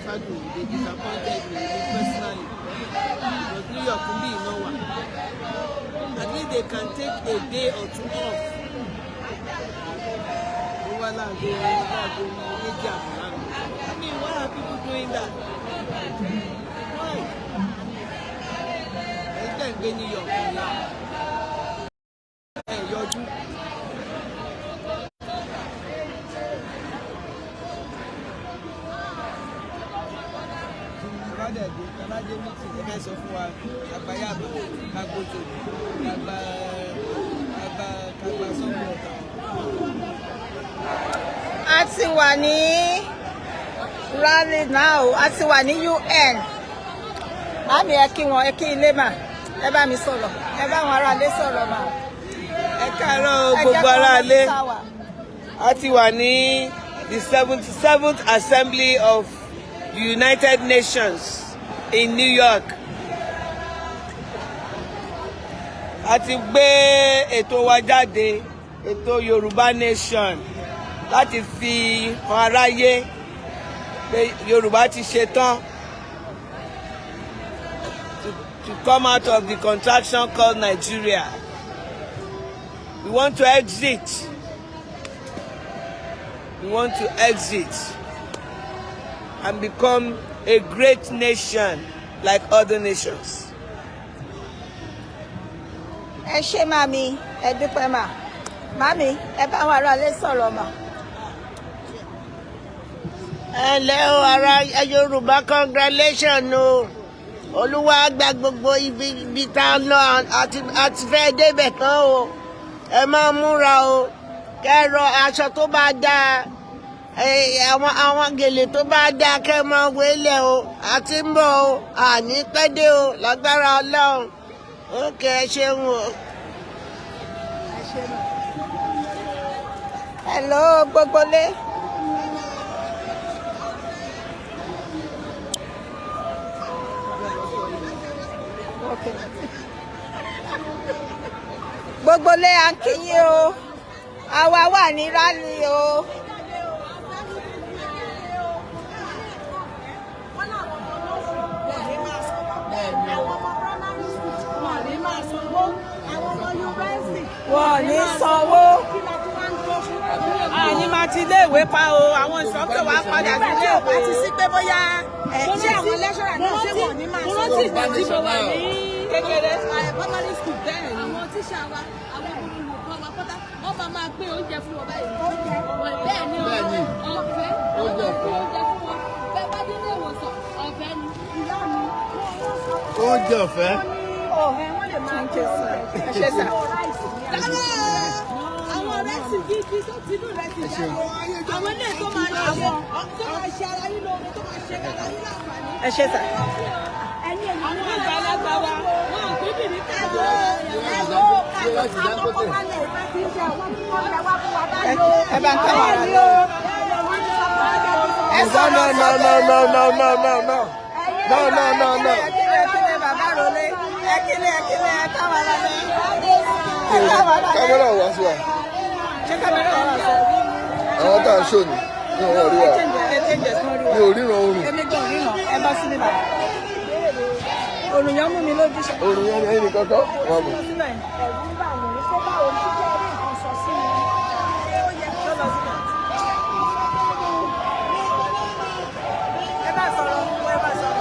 Faduyi, they disappointed me personally, because New York ń bí iná wà. At least they can take a day or two off. Ó wá láago 2:30 lánàá. I mean, why are people doing that? Why? Ẹ̀yin tẹ̀ ń gbé New York ni ẹ̀ yọjú. Tàbádé meeting, ẹ fẹ́ sọ fún wa àgbáyàbá kagbóso kagba kagba kagba sọ́kù ọ̀tà. A ti wà ní rally now, a ti wà ní UN. Màmí, ẹ kí wọn, ẹ kí ilé mà, ẹ bá mi sọ̀rọ̀, ẹ bá àwọn aráalé sọ̀rọ̀ mà. Ẹ káàárọ̀ Ẹ jẹ́ gbogbo kí wọ́n aráalé. mọ ibi tá a wà. A ti wà ní the 77th Assembly of the United Nations in New York. A ti gbé ètò wa jáde, ètò Yorùbá Nation, láti fi hàn aráyé pé Yorùbá ti ṣe tán to come out of the contraction called Nigeria. We want to exit. We want to exit and become a great nation like other nations. Ẹ ṣé màmí, ẹ dúpẹ́ mà. Màmí, ẹ bá àwọn aráalé sọ̀rọ̀ mà. Ẹ ǹlẹ́ o, ará Yorùbá, congratulation o. Olúwa gba gbogbo ibi tá a lọ àti fẹ́ débẹ̀ tán o. Ẹ máa múra o, kẹ́ rọ aṣọ tó bá dáa, àwọn gèlè tó bá dáa, kẹ́ máa wélẹ̀ o. Àti ń bọ̀ o, àní pẹ́ dé o, lágbára Ọlọ́run. Ó kẹ́ ẹ ṣeun o. Ẹ ṣé mà. Hello gbogbo lé. Okay. Gbogbo lé, à ń kí yín o. Àwa wà ní rally o. Wọ́n láwọn ọmọ nursery wọn ní máa sanwó, àwọn ọmọ primary school wọn ní máa sanwó, àwọn ọmọ yunifásitì Wọn ò ní sanwó. Kí la tún wá ń dúró fún? Àní máa ti iléèwé pa o, àwọn ìsọ́kè wa padà sí Nígbà tí ò bá iléèwé. ti sí pé bóyá ẹ ṣé àwọn lecturer náà, ṣé wọn ò ní máa Mo sanwó? rántí ìgbà tí mo wà ní kékeré. Primary school bẹ́ẹ̀ ni àwọn tíṣà wa, àwọn olùkọ́ wa pátá, wọ́n máa máa gbé oúnjẹ fún wọn báyìí. Bẹ́ẹ̀ ni, ọ̀fẹ́, oúnjẹ fún wọn. Bẹ́ẹ̀ bá dé ilé ìwòsàn, ọ̀fẹ́ ni. Ìyá mi, wọ́n sọ Oúnjẹ ọ̀fẹ́. Oh, wọ́n lè máa thank you, sir. Ẹ ṣé sir. Rárá, àwọn rẹ́sì gidi tó tinú rẹ́sì jáde, àwọn ilé tó máa ṣe ara yín lóore, tó máa ṣe ara yín láǹfààní. Ẹ ṣé sir. Ẹ̀yin èèyàn Àwọn àgbàlagbà wa, wọn ò gbé bìrì ká. Ẹ̀wọ̀ ẹ̀wọ̀, àkọ́kọ́ wá lè má ti ń jẹ wọ́n tí wọ́n yẹ wá fún wa báyìí o. Ẹ bá ń kọ́ wa. Bẹ́ẹ̀ ni o. Wọ́n ti sọ fún wa jẹ́ kí Ẹ No, sọ̀rọ̀ no, no, sókè. no, no, no, no, no. No, no, no, no. Ẹ kílẹ̀, ẹ kílẹ̀, bàbá rọlé. Ẹ kílẹ̀, ẹ kílẹ̀, ẹ káwọn ará lé. Ẹ káwọn ará lé. Kámẹ́rà wá sí wa. Ṣé kámẹ́rà wà sọ? Àwọn tá à ń ṣò ní. Ní ọwọ́ rí wa. Ẹ change, ẹ change ẹ̀ kán rí wa. Mi ò ríran oòrùn. Èmi gan ríran, ẹ bá sí níbà. Òrùn yẹn mú mi lójú ṣe. Oòrùn yẹn ni ẹ̀yin nìkan kọ́. Wọ́n mọ̀. Síbẹ̀. Ẹ̀rù ń bà mí pé báwo ni ṣíṣe rí nǹkan sọ sí mi. Ṣé ó yẹ kí Ṣó lọ síbẹ̀? Ẹ bá sọ̀rọ̀, ẹ bá sọ̀rọ̀.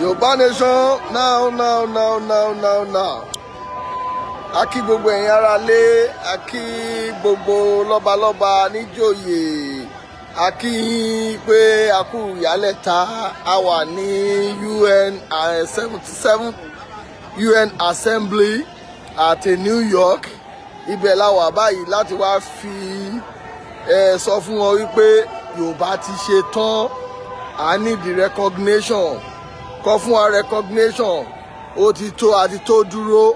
Yorùbá Nation now, now, now, now, now, now. A kí gbogbo ẹ̀yin ará lé, a kí gbogbo lọ́balọ́ba níjòyè, a kí yín pé a kú ìyálẹ̀ta. A wà ní UN 77 UN Assembly àti New York. Ibẹ̀ la wà báyìí láti wá fi ẹ sọ fún wọn wípé Yorùbá ti ṣe tán. I need the recognition, kọ́ fún wa recognition. Ó ti tó, àti tó dúró,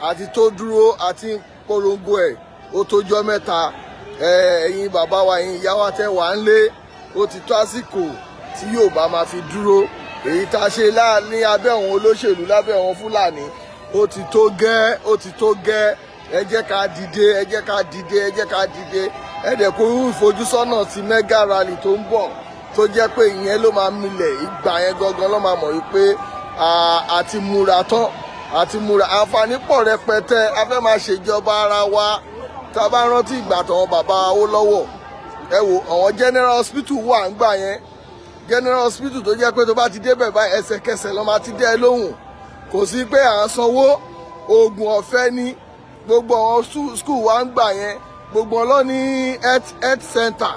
àti tó dúró, àti polongo ẹ̀ ó tójọ́ mẹ́ta. Ẹ̀yin bàbá wa, ẹ̀yin ìyá wa tẹ́ wà ń lé, ó ti tó àsìkò tí Yorùbá máa fi dúró. Èyí tá a ṣe ní abẹ́ àwọn olóṣèlú, lábẹ́ àwọn Fúlàní, ó ti tó gẹ́, ó ti tó gẹ́. Ẹ jẹ́ ká dìde, ẹ jẹ́ ká dìde, ẹ jẹ́ ká dìde. Ẹ dẹ̀ kó ìfojúsọ́nà ti mega rally tó ń bọ̀, tó jẹ́ pé ìyẹn ló máa milẹ̀. Ìgbà yẹn gangan ló máa mọ̀ wípé a ti múra tán, a ti múra. Àǹfààní pọ̀ rẹpẹtẹ. A fẹ́ máa ṣèjọba ara wa. Tá a bá rántí ìgbà tàwọn bàbá Awólọ́wọ̀, ẹ wo àwọn general hospital wà ń gbà yẹn, general hospital tó jẹ́ pé tó bá ti débẹ̀ báyìí, ẹsẹ̀kẹsẹ̀ ló máa ti dẹ́ ẹ lóhùn. Kò sí pé à ń sanwó, oògùn ọ̀fẹ́ ní. Gbogbo àwọn school wa ń gbà yẹn, gbogbo wọn lọ ní health center,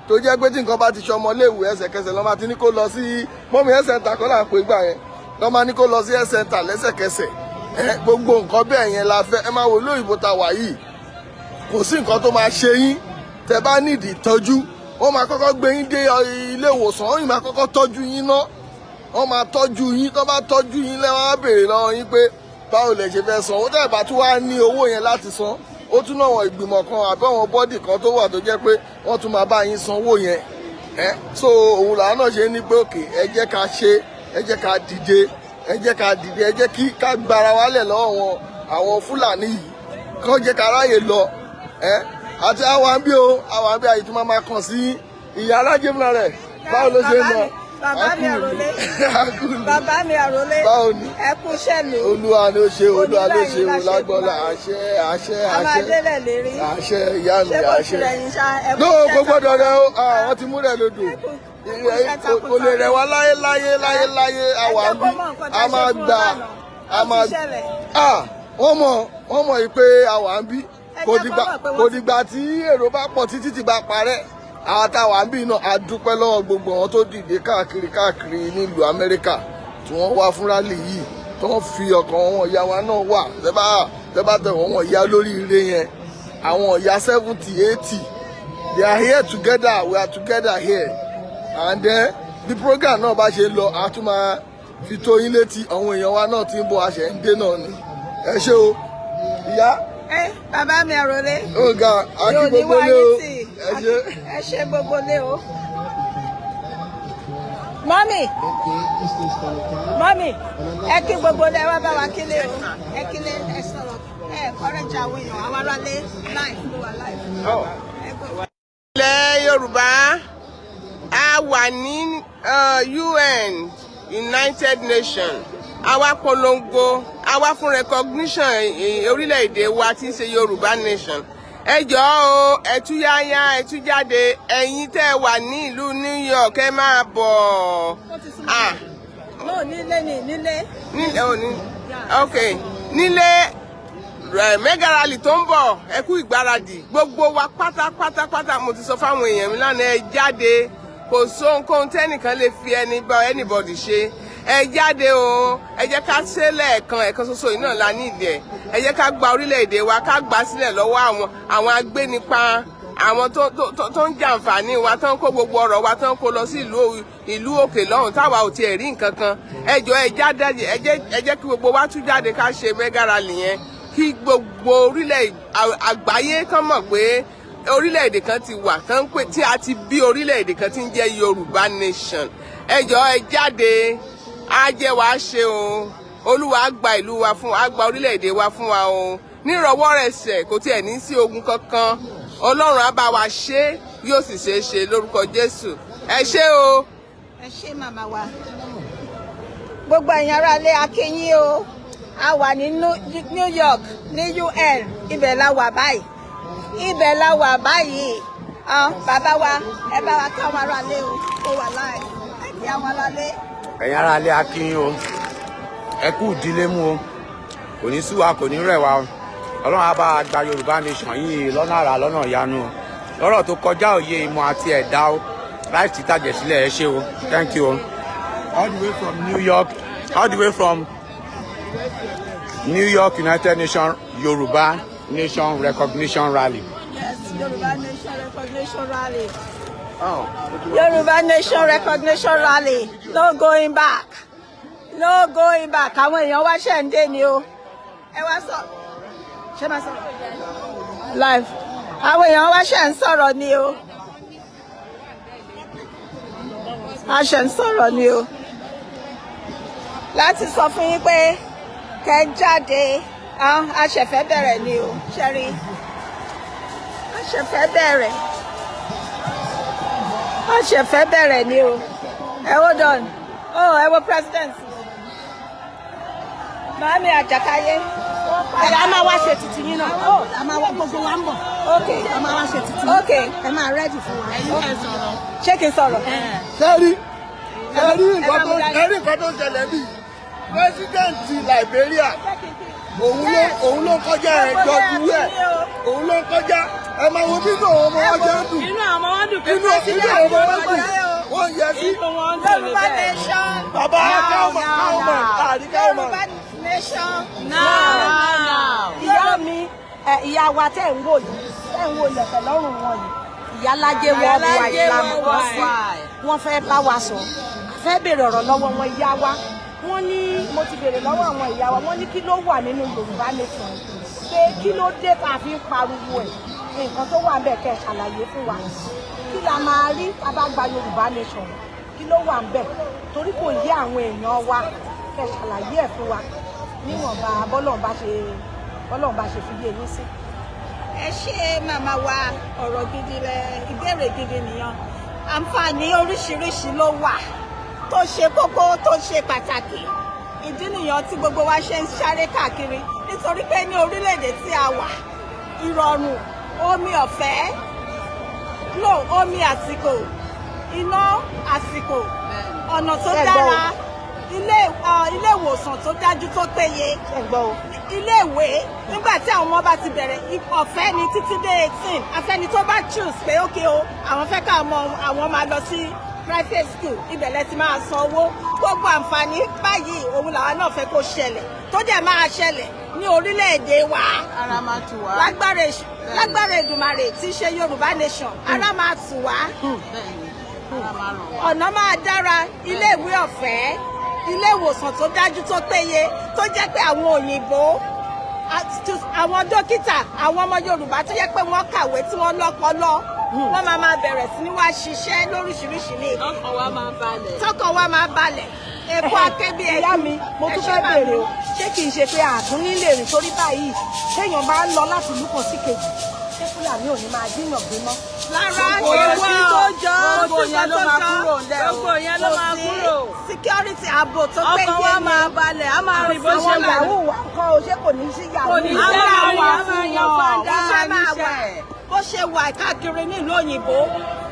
tó jẹ́ pé tí nǹkan bá ti ṣe ọmọléèwé, ẹsẹ̀kẹsẹ̀ ló máa ti ní kó lọ sí mọ́mí. Health center kọ́ là ń pè gbà yẹn, ló máa ní kó lọ sí health center lẹ́sẹ̀kẹsẹ̀. Ẹ gbogbo nǹkan bẹ́ẹ̀ yẹn la fẹ́. Ẹ máa wò lóyìnbó ta wà yìí, kò sí nǹkan tó máa ṣe yín, tẹ bá nídìí ìtọ́jú, wọ́n máa kọ́kọ́ gbé yín dé ilé ìwòsàn, wọ́n yìí máa kọ́kọ́ tọ́jú yín ná. Wọ́n máa tọ́jú yín. Tó bá tọ́jú yín lẹ́wọ̀n, á béèrè lọ́wọ́ yín pé báwo lẹ ṣe fẹ́ san owó. Tẹ́ bá tún wá ní owó yẹn láti san, ó tún náà wọ́n ìgbìmọ̀ kan àbí àwọn body kan tó wà tó jẹ́ pé wọ́n tún máa bá yín san owó yẹn. Ẹ so òun làwọn náà ṣe ní pé okay, ẹ jẹ́ ká ṣe, ẹ jẹ́ ká dìde, ẹ jẹ́ ká dìde, ẹ jẹ́ kí ká gbára wálẹ̀ lọ́wọ́ wọn, àwọn Fúlàní yìí, kó jẹ́ ká ráyè lọ. Ẹ àti àwọn àbí o, àwọn àbí àyè tó máa máa kàn sí ìyá alájẹ fúnra rẹ̀. Báwo ló ṣe ń lọ? Bàbá mi àròlé, bàbá mi àròlé. Báwo ni? Ẹ kú iṣẹ́ mi. Olúwa ló ṣe, Olúwa ló ṣe o. Lágbọ́lá, àṣẹ, àṣẹ. A máa Àṣẹ. délẹ̀ lérí. Àṣẹ, ìyá mi. Ṣé kò Àṣẹ. tilẹ̀ yín ṣá? Ẹ kú No, iṣẹ́. Kò gbọ́dọ̀ rẹ o. Àwọn ti múlẹ̀ lódò, kò lè rẹ̀ wá láyé láyé láyé láyé. Àwa Ẹ jẹ́ ń kó bí mọ̀ nǹkan tá a a ṣe máa fún gbà wọn lánàá. A Ó máa ti ṣẹlẹ̀. Wọ́n mọ̀, wọ́n mọ̀ yìí pé àwa ń bí. Ẹ Kò jẹ́ kó dìgbà mọ̀ pé wọ́n kò dìgbà tí èrò bá pọ̀ títí tí bá parẹ́. Àwọn táwa ń bí náà, a dúpẹ́ lọ́wọ́ gbogbo àwọn tó dìde káàkiri káàkiri nílùú Amẹ́ríkà tí wọ́n wá fún rally yìí, tó ń fi ọkàn wọn. Ìyá wa náà wà, tẹ́ bá tẹ̀ wọ́n, ìyá lórí ire yẹn, àwọn ìyá 70, 80, they are here together. We are together here, and then the program náà bá ṣe lọ, a tún máa fi tó yín létí. Àwọn èèyàn wa náà ti ń bọ̀, àṣẹ ń dé náà ni. Ẹ ṣé o, ìyá. Ẹ bàbá mi àròlé. Ó ga akí Yóò ní gbogbo wá lé o. yín tì. Ẹ ṣé. Ẹ ṣe gbogbo lé o. Mummy, mummy, ẹ kí gbogbo lé, wá bá wa kílé o. Ẹ kílé, ẹ sọ̀rọ̀, ẹ encourage àwọn èèyàn, àwọn aráalé live ló wà live. Ẹ gbọ́. Ilẹ̀ Yorùbá, a wà ní UN, United Nations. A wá polongo, a wá fún recognition orílẹ̀-èdè wa tí ń ṣe Yorùbá Nation. Ẹ jọ̀ọ́ o, ẹ tú yáyá, ẹ tú jáde. Ẹ̀yin tẹ́ ẹ wà ní ìlú New York, ẹ máa bọ̀. Ó ti súnmọ́. Ah, No, nílé ni, nílé. Nílé ò ní, ok, nílé rẹ. Mega rally tó ń bọ̀, ẹ kú ìgbáradì gbogbo wa pátápátápátá. Mo ti sọ fáwọn èèyàn mi lánàá, ẹ jáde. Kò sóhunkóhun tẹ́nìkan lè fi ẹni bá anybody ṣe. Ẹ jáde o, ẹ jẹ́ ká ṣe lẹ́ẹ̀kan, ẹ̀kan ṣoṣo yìí náà la ní ìdí ẹ̀. Ẹ jẹ́ ká gba orílẹ̀-èdè wa, ká gbà sílẹ̀ lọ́wọ́ àwọn agbénipa, àwọn tó ń jàǹfààní wa, tó ń kó gbogbo ọrọ̀ wa, tó ń kó lọ sí ìlú òkè lọ́hùn, táwa ò tiẹ̀ rí nǹkan kan. Ẹ jọ̀ọ́, ẹ jáde, ẹ jẹ́ kí gbogbo wa tú jáde, ká ṣe mega rally yẹn, kí gbogbo orílẹ̀ àgbáyé kàn mọ̀ pé orílẹ̀-èdè kan ti wà tán pé tí a ti bí orílẹ̀-èdè kan tí ń jẹ́ Yorùbá Nation. Ẹ jọ̀ọ́, ẹ jáde. Á jẹ́ wàá ṣe o. Olúwa á gba ìlú wa fún, á gba orílẹ̀-èdè wa fún wa o nírọ̀wọ́rẹsẹ̀. Kò tiẹ̀ ní sí ogun kankan. Ọlọ́run á bá wa ṣe, yóò sì ṣeé ṣe lórúkọ Jésù. Ẹ ṣé o. Ẹ ṣé, màmá wa. Gbogbo ẹ̀yin aráalé, a kí yín o. A wà ní New York ní UN, ibẹ̀ la wà báyìí, ibẹ̀ la wà báyìí. Ah, bàbá wa, ẹ bá wa káwọn aráalé o. Ó wà láì ẹ kí àwọn aráalé. Ẹ̀yin ará ilé, a kí yín o. Ẹ kú ìdílé mú o. Kò ní sú wa, kò ní rẹ̀ wá o. Ọlọ́run á bá wa gba Yorùbá Nation yìí lọ́nà àrà, lọ́nà ìyanu o, lọ́rọ̀ tó kọjá òye ìmọ̀ àti ẹ̀dá o, láì tí tàjẹ̀ sílẹ̀. Ẹ ṣé o, thank you o. All the way from New York, all the way from New York, United Nations Yorùbá Nation Recognition Rally. Yes, Yorùbá Nation Recognition Rally. Yorùbá Nation Recognition Rally. No going back, no going back. Àwọn èèyàn wá ṣẹ̀ ń dé ni o. Ẹ wá sọ, ṣé máa sọ̀rọ̀ live? Àwọn èèyàn wá ṣẹ̀ ń sọ̀rọ̀ ni o. A ṣẹ̀ ń sọ̀rọ̀ ni o, láti sọ fún yín pé kẹ́ jáde. Ah, a ṣẹ̀ fẹ́ bẹ̀rẹ̀ ni o. Ṣẹ́rí, a ṣẹ̀ fẹ́ bẹ̀rẹ̀, a ṣẹ̀ fẹ́ bẹ̀rẹ̀ ni o. Ẹ hold on. Oh, ẹ wo president, Màámi Àjàkáyé. A máa wá ṣe títí yín náà. A máa wá, gbogbo wa ń bọ̀. A máa wá ṣe títí yín. Ẹ máa ready fún wa. Ṣé kí n sọ̀rọ̀? Sẹ́rí, ẹ̀rí nǹkan tó ẹ̀rí nǹkan tó ń ṣẹlẹ̀ bí president Liberia, òun ló ń kọjá ẹ̀, jọjú ẹ̀, òun ló ń kọjá. Ẹ máa wo bí inú àwọn ọmọ wa ṣe ń dùn. Inú àwọn ọmọ wọn dùn pé Inú àwọn ọmọ wa dùn, wọ́n yẹ sí. Inú wọn dùn ní Yorùbá bẹ́ẹ̀. nation. Bàbá káwọn káwọn àrí káwọn. Yorùbá nation. Now. Ìyá mi, ìyá wa tẹ́ ń wò yìí, tẹ́ ń wò lẹ̀kẹ̀ lọ́rùn wọn yìí, Ìyálájé Worldwide la mọ̀ wọ́n sí. Wọ́n fẹ́ bá wa sọ, a fẹ́ béèrè ọ̀rọ̀ lọ́wọ́ wọn. Ìyá wa, wọ́n ní mo ti béèrè lọ́wọ́ àwọn ìyá wa, wọ́n ní kí ló wà nínú Yorùbá nation, pé kí ló dé tá a fi ń pariwo ẹ̀, nǹkan tó wà ńbẹ̀, kẹ́ ẹ ṣàlàyé fún wa. Kí la máa rí tá a bá gba Yorùbá nation? Kí ló wà ńbẹ̀? Torí kò yé àwọn èèyàn wa. Kẹ́ ẹ ṣàlàyé ẹ̀ fún wa níwọ̀nba bọ́lọ́run bá ṣe fi yé yín sí. Ẹ ṣé, màmá wa. Ọ̀rọ̀ gidi rẹ, ìbéèrè gidi nìyẹn. Àǹfààní oríṣiríṣi ló wà tó ṣe kókó, tó ṣe pàtàkì. Ìdí nìyẹn tí gbogbo wa ṣe ń sáré káàkiri, nítorí pé ní orílẹ̀-èdè tí a wà, ìrọ̀rùn, omi ọ̀fẹ́ lò, omi àsìkò, iná àsìkò, ọ̀nà tó Ṣé ẹ gbọ́ o? dára, ilé ìwòsàn tó dájú tó péye, Ṣé ẹ gbọ́ o? iléèwé, nígbà tí àwọn ọmọ bá ti bẹ̀rẹ̀, ọ̀fẹ́ ni títí dé 18. Afẹ́ni tó bá choose pé ókè o, àwọn fẹ́ ká ọmọ àwọn máa lọ sí private school, ibẹ̀ lẹ ti máa san owó. Gbogbo àǹfààní báyìí, òun làwa náà fẹ́ kó ṣẹlẹ̀, tó dẹ̀ máa ṣẹlẹ̀ ní orílẹ̀-èdè wa. Ara máa tù wá. Lágbára Èdùmàrè tí í ṣe Yorùbá nation, ara máa tù wá. Bẹ́ẹ̀ni, ara máa rọ̀ wá. Ọ̀nà máa dára, iléèwé ọ̀fẹ́, ilé ìwòsàn tó dájú tó péye, tó jẹ́ pé àwọn òyìnbó, àwọn dókítà, àwọn ọmọ Yorùbá tó jẹ́ pé wọ́n kàwé, tí wọ́n lọ́pọlọ, wọ́n máa máa bẹ̀rẹ̀ sí ní wá ṣiṣẹ́ lóríṣiríṣi ní Ọkàn wa máa balẹ̀. Tọkàn wa máa balẹ̀, èkó akébí ẹkú. Ìyá mi, mo tún fẹ́ béèrè o, ṣé kì í ṣe pé àtún nílé rìn torí báyìí, téèyàn bá ń lọ láti ìlú kan sí kejì, ṣé Fúlàní ò ní máa jíyàn gbé mọ́? Rárá. Kò sí tó jọ. Gbogbo yẹn ló máa kúrò ńlẹ̀ o. Gbogbo yẹn ló máa kúrò. Security, ààbò tó péye. Ọkàn wa máa balẹ̀, a máa rìn bó ṣe Àwọn wà. yahoo wa kọ́ o, ṣé kò ní sí yahoo? Kò ní sí Àwọn yahoo, wà a máa yan fanda. Iṣẹ́ máa wà bó ṣe wà káàkiri nílùú òyìnbó.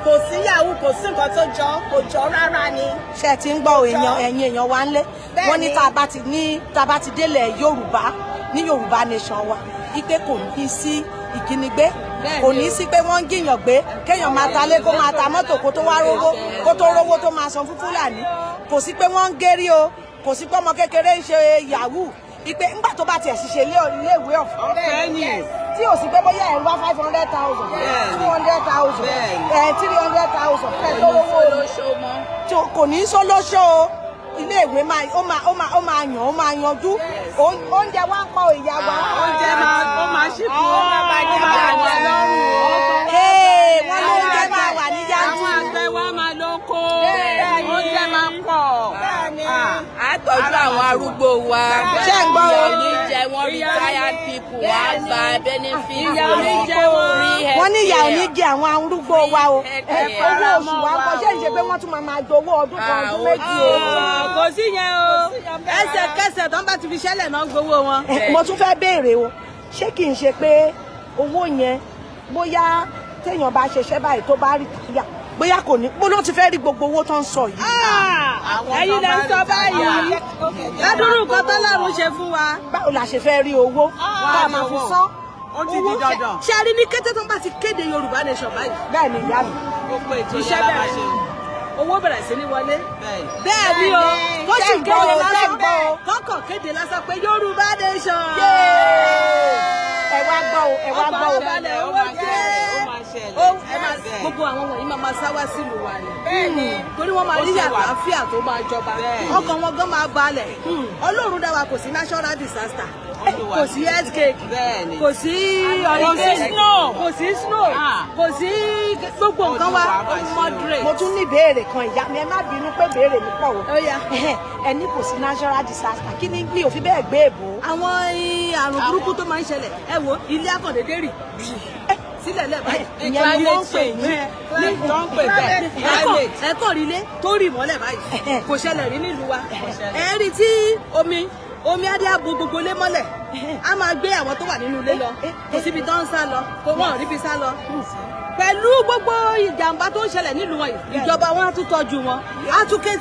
Kò sí yahoo, kò sí nǹkan tó jọ, kò jọ rárá ni. Ṣe ti ń gbọ́ o, èèyàn, ẹ̀yin èèyàn wa ń lé? Wọ́n ní tá a bá ti délẹ̀ Yorùbá ní Yorùbá nation wa, ipe kò ní sí ìjínigbé, kò ní sí pé wọ́n ń jiyàn gbé, kéèyàn máa ta lé, kó máa ta mọ́tò, kó tó wá rówó, kó tó rówó tó máa san fún Fúlàní. Kò sí pé wọ́n ń gérí o, kò sí pé ọmọ kékeré ń ṣe yahoo, ipe ńgbà tó bá tiẹ̀ ṣiṣẹ́ iléèwé ọ̀fẹ́ Ọ̀fẹ́ ni. tí ò sí pé bóyá ẹ̀ ń wá 500,000, 200,000, ẹ̀ 300,000 kẹ́ tó rówó tí kò ní í sólóṣó o. Iléèwé máa ó máa yàn, ó máa yanjú. Oúnjẹ wa ń pọ̀, ìyá wa. Oúnjẹ máa, ó máa ṣì kú, ó máa bàjẹ́ rọ̀ wá lọ́rùn. Ee, wọ́n lóúnjẹ máa wà ní Àwọn yanturu. àgbẹ̀ wa máa lóko, oúnjẹ máa pọ̀. A tọ́jú àwọn arúgbó wa. Ṣé ń gbọ́ o? Ìyà ò ní jẹ wọ́n, retired people wọ́n á gba benefit. Ìyà ò ní jẹ wọ́n. Free Wọ́n ní ìyà ò ní healthcare. jẹ àwọn arúgbó wa o. Healthcare. Owó oṣù wa ń kọ́? Ṣé ìṣe pé wọ́n tún máa máa gbowó ọdún kan, ọdún méjì o? Kò sí yẹn o. Ẹsẹ̀kẹsẹ̀ tó ń bá ti fi ṣẹlẹ̀ náà gbowó wọn. Mo tún fẹ́ béèrè o, ṣé kì í ṣe pé owó yẹn, bóyá téèyàn bá ṣiṣẹ́ báyìí tó bá rí táyà, bóyá kò ní bó ló ti fẹ́ rí gbogbo owó tó ń sọ yìí? Ẹ̀yin lẹ ń sọ báyìí. Ládùúrú nǹkan tọ́lọ́run ṣe fún wa. Báwo la ṣe fẹ́ rí owó tá a máa fi san? Ó ti di dandan. Ṣé a rí ní kété tó ń bá ti kéde Yorùbá nation báyìí? Bẹ́ẹ̀ ni, ìyá mi. Gbogbo ètò Iṣẹ́ yẹn la máa bẹ̀rẹ̀. ṣe. Owó bẹ̀rẹ̀ sí ní wọlé. Bẹ́ẹ̀. Bẹ́ẹ̀ ni o, kó sì Ṣé ń gbọ́ kéde o? Ṣé ń lásán, gbọ́ o? kọ́kàn kéde lásán pé Yorùbá nation. Ẹ wá gbọ́ o, ẹ wá gbọ́ o. Ọkàn balẹ̀, owó dé. Ó máa Ó ẹ máa gbogbo àwọn wọ̀nyí máa máa sá wá sílùú wa ni, torí wọ́n máa rí àlàáfíà tó máa jọba, ọkàn wọn gan máa balẹ̀. Ọlọ́run dá wa, kò sí natural disaster, kò sí earthquake, kò sí hurricane, kò sí snow, kò sí gbogbo nǹkan wa moderate. Mo tún ní ìbéèrè kan, ìyá mi. Ẹ má bínú pé béèrè mi pọ̀ o. Ó yá. Ẹ ní kò sí natural disaster, kí ni? Mi ò fi bẹ́ẹ̀ gbé èbó. Àwọn àrùn burúkú tó máa ń ṣẹlẹ̀, ẹ wo ilé akọ̀dédé rì sílẹ̀ lẹ̀ báyìí. Ìyẹn ni wọ́n ń pè ní tó ń pè bẹ́ẹ̀. Ẹ kàn rí ilé tó rì mọ́lẹ̀ báyìí, kò ṣẹlẹ̀ rí nílùú wa. Ẹ rí tí omi adé á bo gbogbo ilé mọ́lẹ̀, á máa gbé àwọn tó wà nínú ilé lọ, kò síbi tó ń sá lọ, kò wọ́n ò ríbi sá lọ. Pẹ̀lú gbogbo ìjàmbá tó ń ṣẹlẹ̀ nílùú wọn yìí, ìjọba wọn á tún tọ́jú wọn, á tún ké,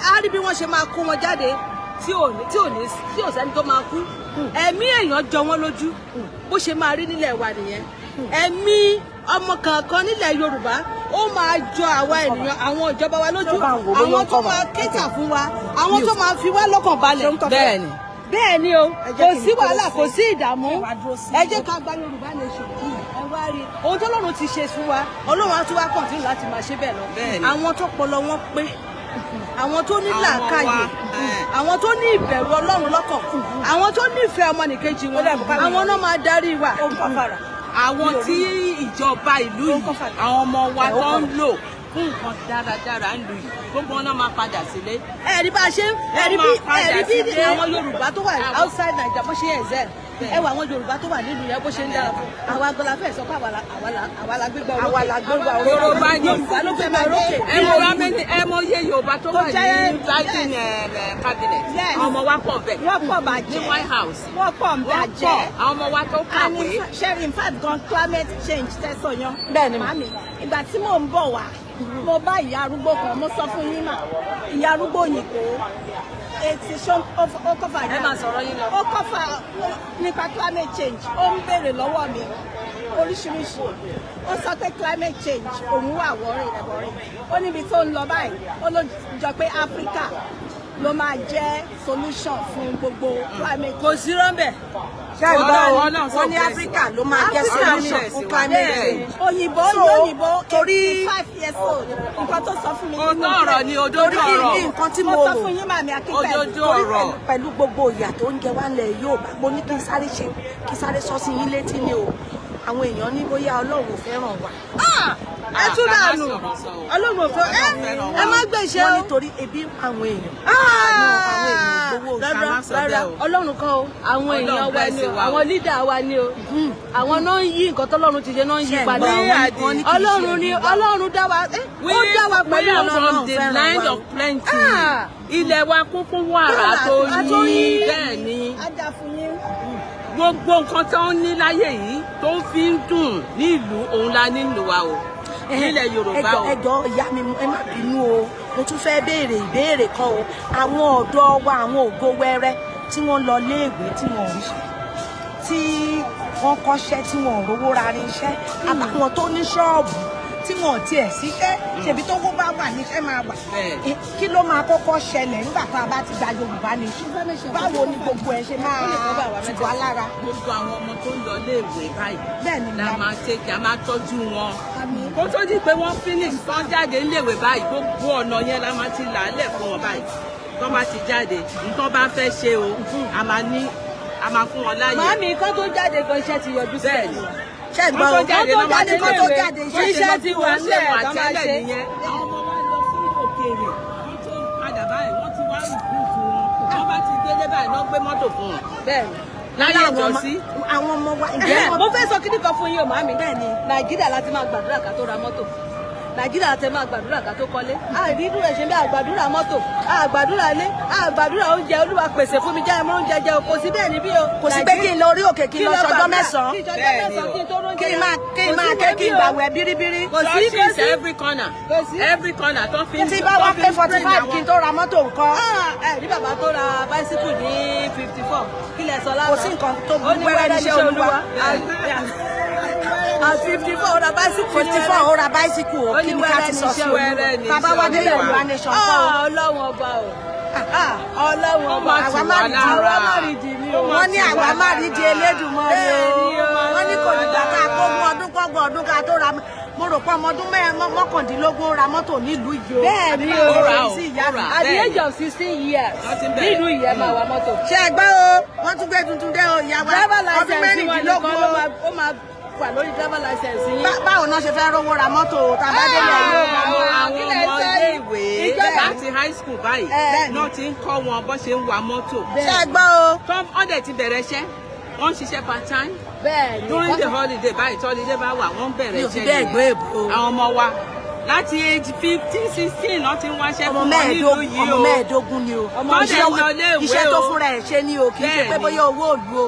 á rí bí wọ́n ṣe máa kó wọn jáde tí ò ní tí ò sẹ́ni tó máa kú. Ẹ̀mí èèyàn jọ wọ́n lójú. Bó ṣe máa rí nílẹ̀ wa nìyẹn. Ẹ̀mí ọmọ kankan nílẹ̀ Yorùbá, ó máa jọ àwa ènìyàn, àwọn ìjọba wa lójú, àwọn tó máa cater fún wa, àwọn tó máa fi wá lọ́kàn balẹ̀. Bẹ́ẹ̀ni. Bẹ́ẹ̀ ni o, kò sí wàhálà, kò sí ìdààmú. Ẹ jẹ́ ká gba Yorùbá nation. Ẹ wá rí ohun tó Ọlọ́run ti ṣe fún wa, Ọlọ́run á tún wá continue láti máa ṣe bẹ́ẹ̀ lọ. Àwọn tó pọlọ wọn pé, àwọn tó ní làákàyè, àwọn tó ní ìbẹ̀rù Ọlọ́run lọ́kàn, àwọn tó nífẹ̀ẹ́ ọmọnìkejì wọn, àwọn náà máa darí wa. Àwọn tí ìjọba ìlú yìí, àwọn ọmọ wa tó ń lò fún nǹkan dáradára ń lu yìí, gbogbo wọn náà máa padà sílé. Ẹ̀rí bá a ṣe ẹ̀rí bí Wọ́n máa padà ẹ̀rí bí sílé. àwọn Yorùbá tó wà outside Naija bó ṣe excel, ẹ wọ àwọn Yorùbá tó wà nílùú yẹn bó ṣe ń dára fún àwa gan la fẹ́ sọ pé àwa la gbégbá orókè. Àwa la gbégbá orókè. Yorùbá ni. Yorùbá ló gbégbá orókè. Ẹ mọ rámẹ́ni, ẹ mọ iye Yorùbá tó wà ní Biden cabinet? Yes. Àwọn ọmọ wa pọ̀ bẹ́ẹ̀. Wọ́n pọ̀ Ní bàjẹ́. White House. Wọ́n pọ̀ Wọ́n bàjẹ́. pọ̀, àwọn ọmọ wa tó And kàwé. Sherry, in fact gan, climate change tẹ́sán yan. Bẹ́ẹ̀ni. Màmí, ìgbà tí mò ń bọ̀ wá, mo bá ìyá arúgbó kan, mo sọ fún yín mà, ìyá arúgbó òyìnbó, etí ṣó ó kọ́fà. Ẹ máa sọ̀rọ̀ yín lọ. Ó kọ́fà nípa climate change, ó ń béèrè lọ́wọ́ mi oríṣiríṣi. Ó sọ pé climate change, òun wà worry worry. Ó níbi tó ń lọ báyìí, ó ló jọ pé Africa ló máa jẹ́ solution fún gbogbo climate. Kò sí rọ́ńbẹ̀. Ṣé ẹ gbọ́ o? Ọlọ́run sọ Wọ́n ní bẹ́ẹ̀. Áfíríkà ló máa jẹ́ solution fún climate change. Òyìnbó So, òyìnbó 85 years old, nǹkan tó sọ fún mi nínú Òótọ́ ọ̀rọ̀ ni, òdodo Torí ọ̀rọ̀. ní nǹkan tí mo Mo sọ rò fún yín, màmí Akínpẹ̀lú. Òdodo torí ọ̀rọ̀. pẹ̀lú gbogbo ìyà tó ń jẹ wá ńlẹ̀ Yorùbá, mo ní kí n sáré ṣe, kí n sáré sọ sí yín létí ni o. Àwọn èèyàn ní bóyá Ọlọ́run ò fẹ́ràn wa. Ẹ tún dànù, Ọlọ́run ò fẹ́ ẹ, ẹ má gbèsè Wọ́n o. nítorí ebi ń pa àwọn èèyàn. Àwọn èèyàn gbowó oṣù. Rárá, Ká má sọ rárá, bẹ́ẹ̀ o. Ọlọ́run kan o, àwọn èèyàn wa ni o, bless wa o. àwọn leader wa ni o, àwọn náà ń yí nǹkan tọ́lọ́run ti ṣe náà ń yí Ṣé padà. ẹ gbọ́, wọ́n ní kì í ṣe Ọlọ́run ni, Ọlọ́run dá wa, ó dá wa We pẹ̀lú are from Ọlọ́run the fẹ́ràn land wa. of plenty. Ah. Ilẹ̀ wa kún fún wàrà tó Tó yí. yí. Bẹ́ẹ̀ ni. Á dá fún yín. Gbogbo nǹkan tó ń ní láyé yìí tó ń fi ń dùn ní ìlú òun la nílùú wa o. Nílẹ̀ Yorùbá o. Ẹjọ́, ìyá mi, ẹ má bínú o, mo tún fẹ́ béèrè ìbéèrè kan o. Àwọn ọ̀dọ́ wa, àwọn ògo wẹrẹ tí wọ́n lọ léèwé tí wọ́n ò ríṣẹ́, tí wọ́n kọ́ṣẹ́ tí wọ́n ò rówó ra irinṣẹ́, àbáwọn tó ní ṣọ́ọ̀bù tí wọ́n ò tiẹ̀ síṣẹ́, ṣèbí tó wó bá wà níṣẹ́ máa wà. Bẹ́ẹ̀. Kí ló máa kọ́kọ́ ṣẹlẹ̀ nígbà tá a bá ti gba Yorùbá nation? Báwo ni gbogbo ẹ ṣe máa tù wá lára? Gbogbo àwọn ọmọ tó ń lọ léèwé báyìí Bẹ́ẹ̀ ni, la ìyá mi. máa ṣe kí a máa tọ́jú wọn. Kó tó di pé wọ́n finish tán jáde níléèwé báyìí, gbogbo ọ̀nà yẹn la máa ti là á lẹ̀ fún wọn báyìí. Tó bá ti jáde, nǹkan bá fẹ́ ṣe o, a máa ní a máa fún wọn láàyè. Màámi, kán tó jáde gan, iṣẹ́ ti yọjú sí. Bẹ́ẹ̀ ni. Ṣé ẹ gbọ́ Kán o? tó jáde, Kán tó jáde Kán tó jáde, iṣẹ́ ti wà Wọ́n ṣe nílẹ̀ wà tó máa tẹ́lẹ̀ ṣe. nìyẹn. Àwọn ọmọ wa lọ sí òkèèrè, wọ́n tó padà báyìí, wọ́n ti wá recruit wọn. Wọ́n bá ti délé báyìí, náà gbé mọ́tò fún wọn. Bẹ́ẹ̀ ni. Láyé Àwọn ìjọsí. àwọn ọmọ wa ǹjẹ́ Mo fẹ́ sọ kíní kan fún yín o, màámi. Bẹ́ẹ̀ ni. Nàìjíríà láti máa gbàdúrà ká tó ra mọ́tò, Nàìjíríà láti máa gbàdúrà ká tó kọ́lé. Àìrírú ẹ̀ ṣe bí àgbàdúrà mọ́tò, àgbàdúrà ilé, àgbàdúrà oúnjẹ. Olúwa pèsè fún mi, jẹ́ ẹmọ oúnjẹ jẹ, kò sí bẹ́ẹ̀ níbí o. Kò sí pé kí n lọ orí òkè, kí n lọ sọjọ́ 9. Kí n sọjọ́ Bẹ́ẹ̀ ni 9 o. kí n tó róúnjẹ. Kí n máa kí n máa ké, kí n gbàwẹ̀ bíríbírí. Kò sí, kò Churches sí. every corner. Kò sí. Every corner tó fi ń Tí bá wá tó fi pé ń 45 train kí n tó ra mọ́tò nǹkan? Ẹ rí bàbá tó ra báísíkù ní 54, kí lẹ sọ lánàá? Kò sí nǹkan tó Ó ní wẹ́rẹ́ níṣẹ́ Olúwa. At 54, ó ra báísíkù ní 54, ó ra báísíkù o. Ó Kí ní ni ká wẹ́rẹ́ ti sọ sí níṣẹ́ wẹ́rẹ́ ní bàbá wa iṣẹ́ dé Olúwa. Yorùbá nation kọ́ o? Ah, Ọlọ́run ọba o. Ọlọ́run Ó ọba. máa tù Àwa má wá rí lára. Àwa má rí di ni o. Ó máa Wọ́n ní tù àwa wá má rí di lára. Elédùmarè o. Bẹ́ẹ̀ni o. Wọ́n ní kò dìgbà ká kó ogún ọdún kọ́gbọ̀n ọdún ká tó ra. Mo rò pé ọmọ ọdún 19 ra mọ́tò nílùú yìí o. Bẹ́ẹ̀ni Àbí o. báwo Ó rà ló o, ṣe sí ìyá ó mi? rà. At the Bẹ́ẹ̀ni. age of 16 years, Wọ́n ti ń bẹ̀rẹ̀. nílùú yìí ẹ máa wa mọ́tò. Ṣé ẹ gbọ́ o? Wọ́n tún gbé tuntun dé o, ìyá wa. Driver Ọdún license wọn nìkan 16 ló o. máa, ó máa wà lórí driver license yín. Báwo náà ṣe fẹ́ rówó ra mọ́tò tá a bá délé yóò bá Àwọn wọn? àwọn Kí lẹ ọmọ sọ ilé yìí? ìwé Ìjọba- láti high school báyìí Bẹ́ẹ̀ni. náà ti ń kọ́ wọn bó ṣe ń wa mọ́tò. Ṣé ẹ gbọ́ o? Tọ́ wọ́n dẹ̀ ti bẹ̀rẹ̀ iṣẹ́, wọ́n ń ṣiṣẹ́ part time Bẹ́ẹ̀ni. during the holiday báyìí. Tí holiday bá wà, wọ́n ń bẹ̀rẹ̀ Mi ò fi iṣẹ́ bẹ́ẹ̀ nìyẹn. gbọ́ èbó. Àwọn ọmọ wa láti age 15, 16 náà ti ń wáṣẹ́ Ọmọ fún wọn nílùú 15, yìí ọmọ o. 15 ni o. Ọmọ dẹ̀ ń lọ ilé-ìwé Iṣẹ́ tó o. fúnra ẹ̀ ṣe ni o, kì í ṣe pé Bẹ́ẹ̀ni. bóyá owó òlu o.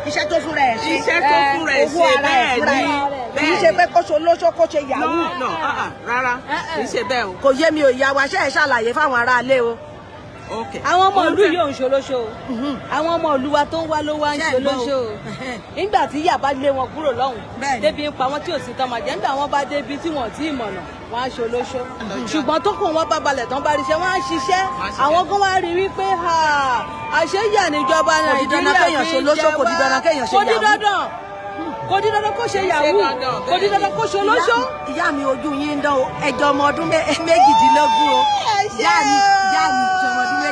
Iṣẹ́ tó fúnra ẹ̀ ṣe. Iṣẹ́ tó fúnra ẹ̀ Owó ṣe, ara ẹ̀ fúnra ẹ̀. bẹ́ẹ̀ ni. Kì í ṣe pé kó ṣe olóṣó, kó ṣe yahoo. No, no, uh-uh, rárá, kì í ṣe bẹ́ẹ̀ o. Kò yé mi ò, ìyá wa, ṣe é ṣàlàyé fáwọn aráalé o. Okay. Àwọn ọmọ ìlú yìí ò ń ṣolóṣo o. Àwọn ọmọ ìlú wa tó ń wá ló wá ń Ṣé ẹ gbọ́ o? ṣolóṣo o. Nígbà tí ìyà bá lé wọn kúrò lọ́hùn, Bẹ́ẹ̀ni. débi ń pa wọn tí ò sí tán máa jẹ, nígbà wọn bá débi tí wọn ò tí ì mọ̀nà, wọn á ṣolóṣo. Ṣùgbọ́n tó kù wọn bá balẹ̀ tán, bá ríṣẹ́, wọn á ṣiṣẹ́. Wọ́n á ṣiṣẹ́. Àwọn kan wá rí wípé ha, àṣeyà níjọba Kò di dandan Nàìjíríà kéèyàn fi ń ṣolóṣó, jẹ kò di wá. dandan kéèyàn ṣe Kò di yahoo. dandan, kò di dandan kó ṣe yahoo, dandan, kò di dandan kó ṣolóṣó. Ìyá mi, ojú yín ń dán o. Ẹjọ ọmọ ọdún 18 o. Ìyá mi, ìyá mi, jọ ọmọ ọdún 18.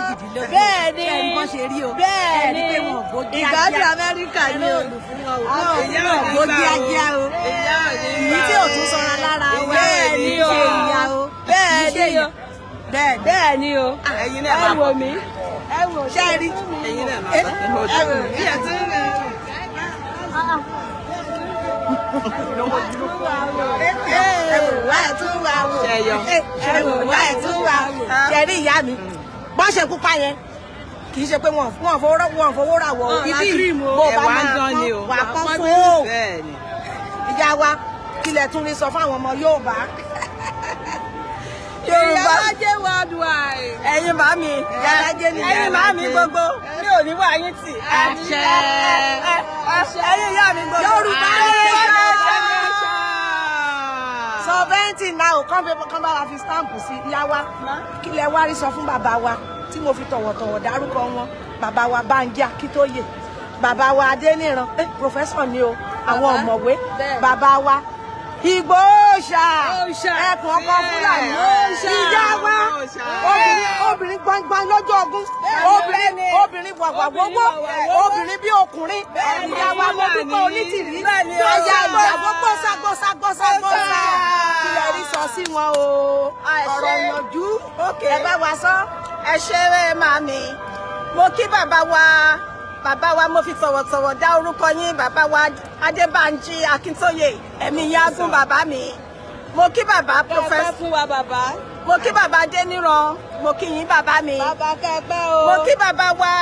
Bẹ́ẹ̀ni. Ṣé ẹ rí bọ́n ṣe rí o? Bẹ́ẹ̀ni. Ẹ rí pé wọn ò gbó kíákíá. Ìgbádùn Amẹ́ríkà ni o. Ẹ lóòlù fún wọn o. Ìyá Wọn ò ò ní gbó gbà o. kíákíá o. Ìyá ò ní Èyí gbà tí o. ò tún sanra lára wa. Bẹ́ẹ̀ni o. Kì í ṣe ìyá o. Bẹ́ẹ̀ni Kì í ṣe ìyá. o. Bẹ́ẹ̀ni. Bẹ́ẹ̀ni o. Ẹ̀yin náà Ẹ máa wò bọ̀. mí. Ẹ wò Ṣé ẹ rí? Ẹ̀yin náà máa bọ̀. Ẹ wò. Bí ẹ ti ń rìn. Ẹ wò wá, ẹ tún wá wò. Ṣé ẹ yọ? Ẹ wò wá, ẹ tún wá wò. Ṣé rí ìyá mi? Bọ́n ṣe pupa yẹn, kì í ṣe pé wọ́n fowó rà wọ̀ o. Wọ́n ra Ibi cream o. bó o bá Ẹ̀wà ń máa dán ni o. pọ́n, wà á pọ́n fún o. Bẹ́ẹ̀ni. Ìyá wa, kí lẹ tún rí sọ fún àwọn ọmọ Yorùbá? Yorùbá. Ìyálájé worldwide. Ẹ̀yin màmí, Ìyálájé ni. ẹ̀yin màmí gbogbo, mi ò ní wá yín tì. Àṣẹ. Ẹ̀yin ìyá mi gbogbo. Yorùbá Nation. Sovereignty now. Kán fi kán bá wa fi stamp sí. Ìyá wa, kí lẹ wá rí sọ fún bàbá wa tí mo fi tọ̀wọ̀tọ̀wọ̀ dárúkọ wọn, bàbá wa Bánjí Akíntóyè, bàbá wa Adéníran, professor ni o, àwọn ọ̀mọ̀wé, Bẹ́ẹ̀. bàbá wa Ìgbòho ṣà, Òòṣà. ẹkùn ọkọ Fúlàní, Òòṣà. ìyá wa, Òòṣà. obìnrin, obìnrin gbangban lọ́jọ́ ogun, obìnrin, obìnrin wàwà wọ́wọ́, obìnrin bí ọkùnrin, ìyá wa mo dúpẹ́ onítìrí, aya ìyàwó, gbọ́sà gbọ́sà gbọ́sà gbọ́sà, kí lẹ rí sọ sí wọn o? Ọ̀rọ̀ ìyànjú, ẹ bá wa sọ. Ẹ ṣe é, màmí. Mo kí bàbá wa, bàbá wa, mo fi tọ̀wọ̀tọ̀wọ̀ dá orúkọ yín, bàbá wa Adébánjí Akíntóyè, ẹ̀mí yín á gùn, bàbá mi. Mo kí bàbá Kẹ́ẹ̀pẹ́ professor fún wa, bàbá. Mo kí bàbá Adéníran, mo kí yín, bàbá mi. Bàbá, kẹ́ẹ̀pẹ́ o. Mo kí bàbá wa,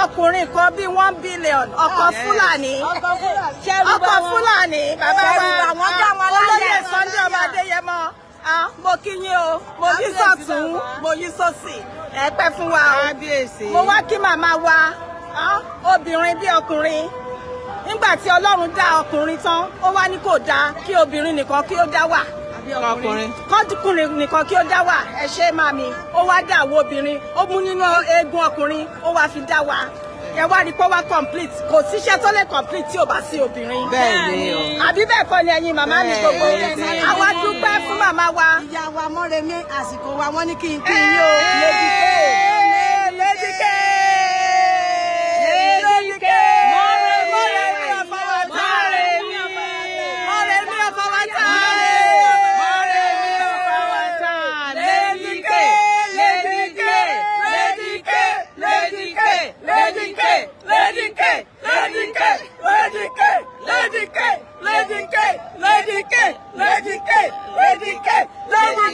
ọkùnrin kan bíi 1 billion, ọkọ Fúlàní, Ọkọ Fúlàní. Ṣẹ́rù bá ọkọ wọn. Fúlàní, bàbá wa Ṣẹ́rù bà wọ́n, dá wọn láyè. Olóyè Sunday ọmọ Adéyẹmọ. Ah, mo kí yín o. Mo yí Kábíyèsí, sọ́tún, bàbá. mo yí sósì, ẹ pẹ́ fún wa o. Kábíyèsí. Mo wá kí màmá wa, ah, obìnrin bí ọkùnrin. Nígbà tí Ọlọ́run dá ọkùnrin tán, ó wá ní kò dáa kí obìnrin nìkan kí ó dá wà, Ọkùnrin. kọ́kùnrin nìkan kí ó dá wà. Ẹ ṣe màmí. Ó wá dá àwọn obìnrin, ó mú nínú eegun ọkùnrin, ó wá fi dá wa. Ẹ wá rí pé ó wá complete. Kò síṣẹ́ tó lè complete tí ò bá sí obìnrin. Bẹ́ẹ̀ni o. Àbí bẹ́ẹ̀ kọ́ ni, ẹ̀yin màmá mi gbogbo? Bẹ́ẹ̀ni. Àwa dúpẹ́ fún màmá wa. Ìyá wa Mọ́remí, àsìkò wa, wọ́n ní kí n kí yín o. Lady K. Lady K. Lady K. Mọ́remí ọ̀fọwọ́tà. Mọ́remí ọ̀fọwọ́tà. Mọ́remí ọ̀fọwọ́tà. Lady K. Lady K. Lady K. Lady K. Lady K. Lady K. Lady K. Lady K. Lady K. Lady K. Lady K. Lady K. Lady K. Lady K.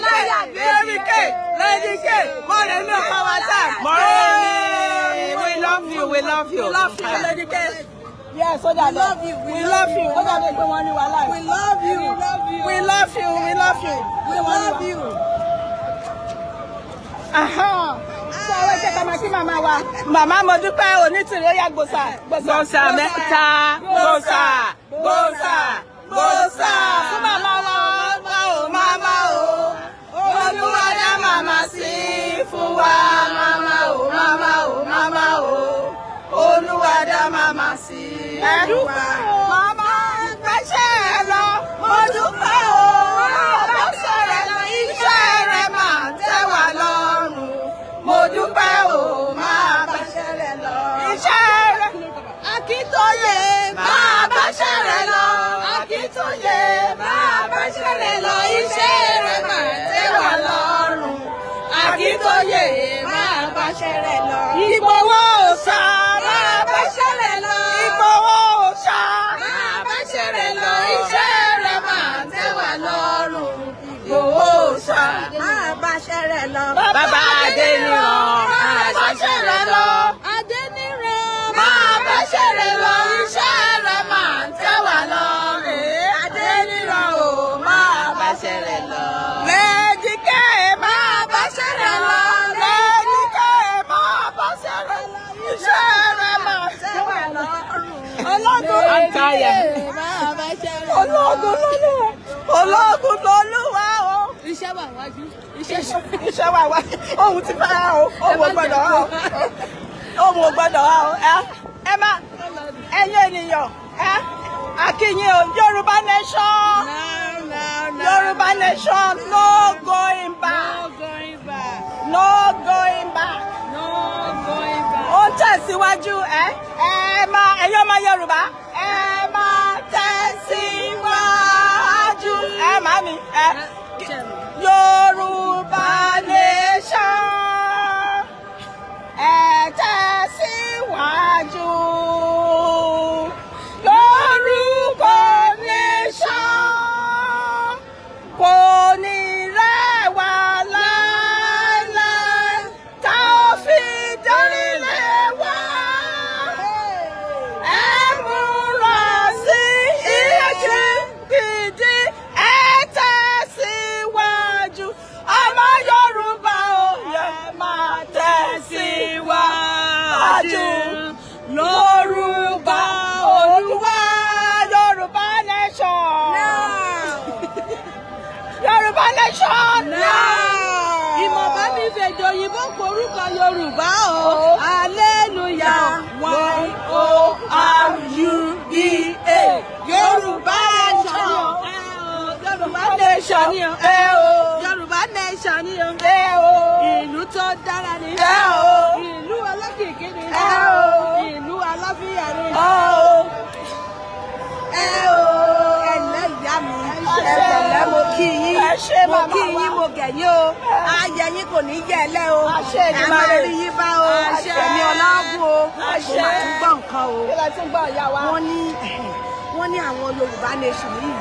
Lady K. Lady K. Mọ́remí ọ̀fọwọ́tà. Mọ́remí. We love you. We love you. We love you, Lady K. Yes, ó dàbẹ̀. We love you. We love you. Ó dàbẹ̀ pé wọ́n ní wàhálà. We love you. We love you. We love you. We love you. Sọ àwọn ẹ̀ṣẹ̀ ká máa kí màmá wa. Màmá mo dúpẹ́ onítìrí, ó yá, gbòsà. Gbòsà mẹ́ta. Gbòsà. Gbòsà. Gbòsà. Fún màmá wa, màmá o, màmá o. Olúwa dá màmá sí. fún wa. Màmá o, màmá o, màmá o, Olúwa dá màmá sí fún wa. Màmá gbẹ́sẹ̀ lọ, mo dúpẹ́ o. Bẹ́sẹ̀ rẹ̀ lọ, iṣẹ́ rẹ̀ máa tẹ́ wa lọ́rùn. Mo dúpẹ́ o, máa báṣẹ́ rẹ̀ lọ. Iṣẹ́ rẹ̀ Akíntóyè, máa báṣẹ́ rẹ̀ lọ. Akíntóyè, máa báṣẹ́ rẹ̀ lọ. Iṣẹ́ rẹ̀ máa tẹ́ wa lọ́rùn. Akíntóyè, máa báṣẹ́ rẹ̀ lọ. Ìgbòho Òòṣà, máa báṣẹ́ rẹ̀ lọ. Ìgbòho Òòṣà, máa báṣẹ́ rẹ̀ lọ. Iṣẹ́ rẹ̀ máa tẹ́ wa lọ́rùn. Ìgbòho Òòṣà, máa báṣẹ́ rẹ̀ lọ. Bàbá Adéníran, máa báṣẹ́ rẹ̀ lọ. Adéníran. Máa báṣẹ́ rẹ̀ lọ. Iṣẹ́ rẹ̀ máa tẹ́ wa lọ́rùn. Adéníran o, máa báṣẹ́ rẹ̀ lọ. Lẹ́díkẹ́, máa báṣẹ́ rẹ̀ lọ. Lẹ́díkẹ́, máa báṣẹ́ rẹ̀ lọ. Iṣẹ́ rẹ̀ máa tẹ́ wa lọ́rùn. Ológun I'm tired. Máa báṣẹ́ rẹ̀ lọ. Ológun lolúwa. Ológun lolúwa o. Iṣẹ́ wà wájú. Iṣẹ́ Iṣẹ́ wà wá. Ohun ti fẹ́ o. Ohun ò gbọ́dọ̀ wá o. Ohun ò gbọ́dọ̀ wá o. Ẹ má ẹ̀yin ènìyàn, ẹ akínyìn o. Yorùbá nation. Yorùbá nation, no going back. No going back. No going back. No going back. Ó ń tẹ̀síwájú. Ẹ máa, ẹ̀yin ọmọ Yorùbá, ẹ máa tẹ̀síwájú. Ẹ màmí ẹ, Yorùbá nation, ẹ tẹ̀síwájú. Lórúkọ nation, kò ní rẹwà láéláé, tá ò fi dórílẹ̀ wá. Ẹ múra sí iṣẹ́ gidi, ẹ tẹ̀síwájú. Ọmọ Yorùbá ò yẹ máa tẹ̀síwájú. Lórúkọ Olúwa, Yorùbá nation. Yorùbá nation. Ìmọ̀ba mi fèdè òyìnbó porúkọ Yorùbá o. Hallelujah. YORUBA. Yorùbá nation. Yorùbá nation ni o. Ẹ o. Yorùbá nation ni o. Ẹ o. Ìlú tó dára ni. Ẹ o. Ìlú olókìkí ni. Ẹ o. Ìlú aláfíà ni. Ọ o. Ẹ o, ẹ ǹlẹ́ ìyá mi, ẹ pẹ̀lẹ́, mo kí yín. Ẹ ṣé, mo màmá kí wa. yín, mo gẹ̀ yín o. Ayẹ yín kò ní yẹ ẹ lẹ́ o. Àṣẹ Ẹ máa Èdùmàrè. rí yín bá o. Àṣẹ. Ẹ̀mí ọlọ́gùn o. Mo Àṣẹ. mà tún gbọ́ nǹkan o. Kí lẹ tún gbọ́, ìyá wa? Wọ́n ní àwọn Yorùbá nation yìí,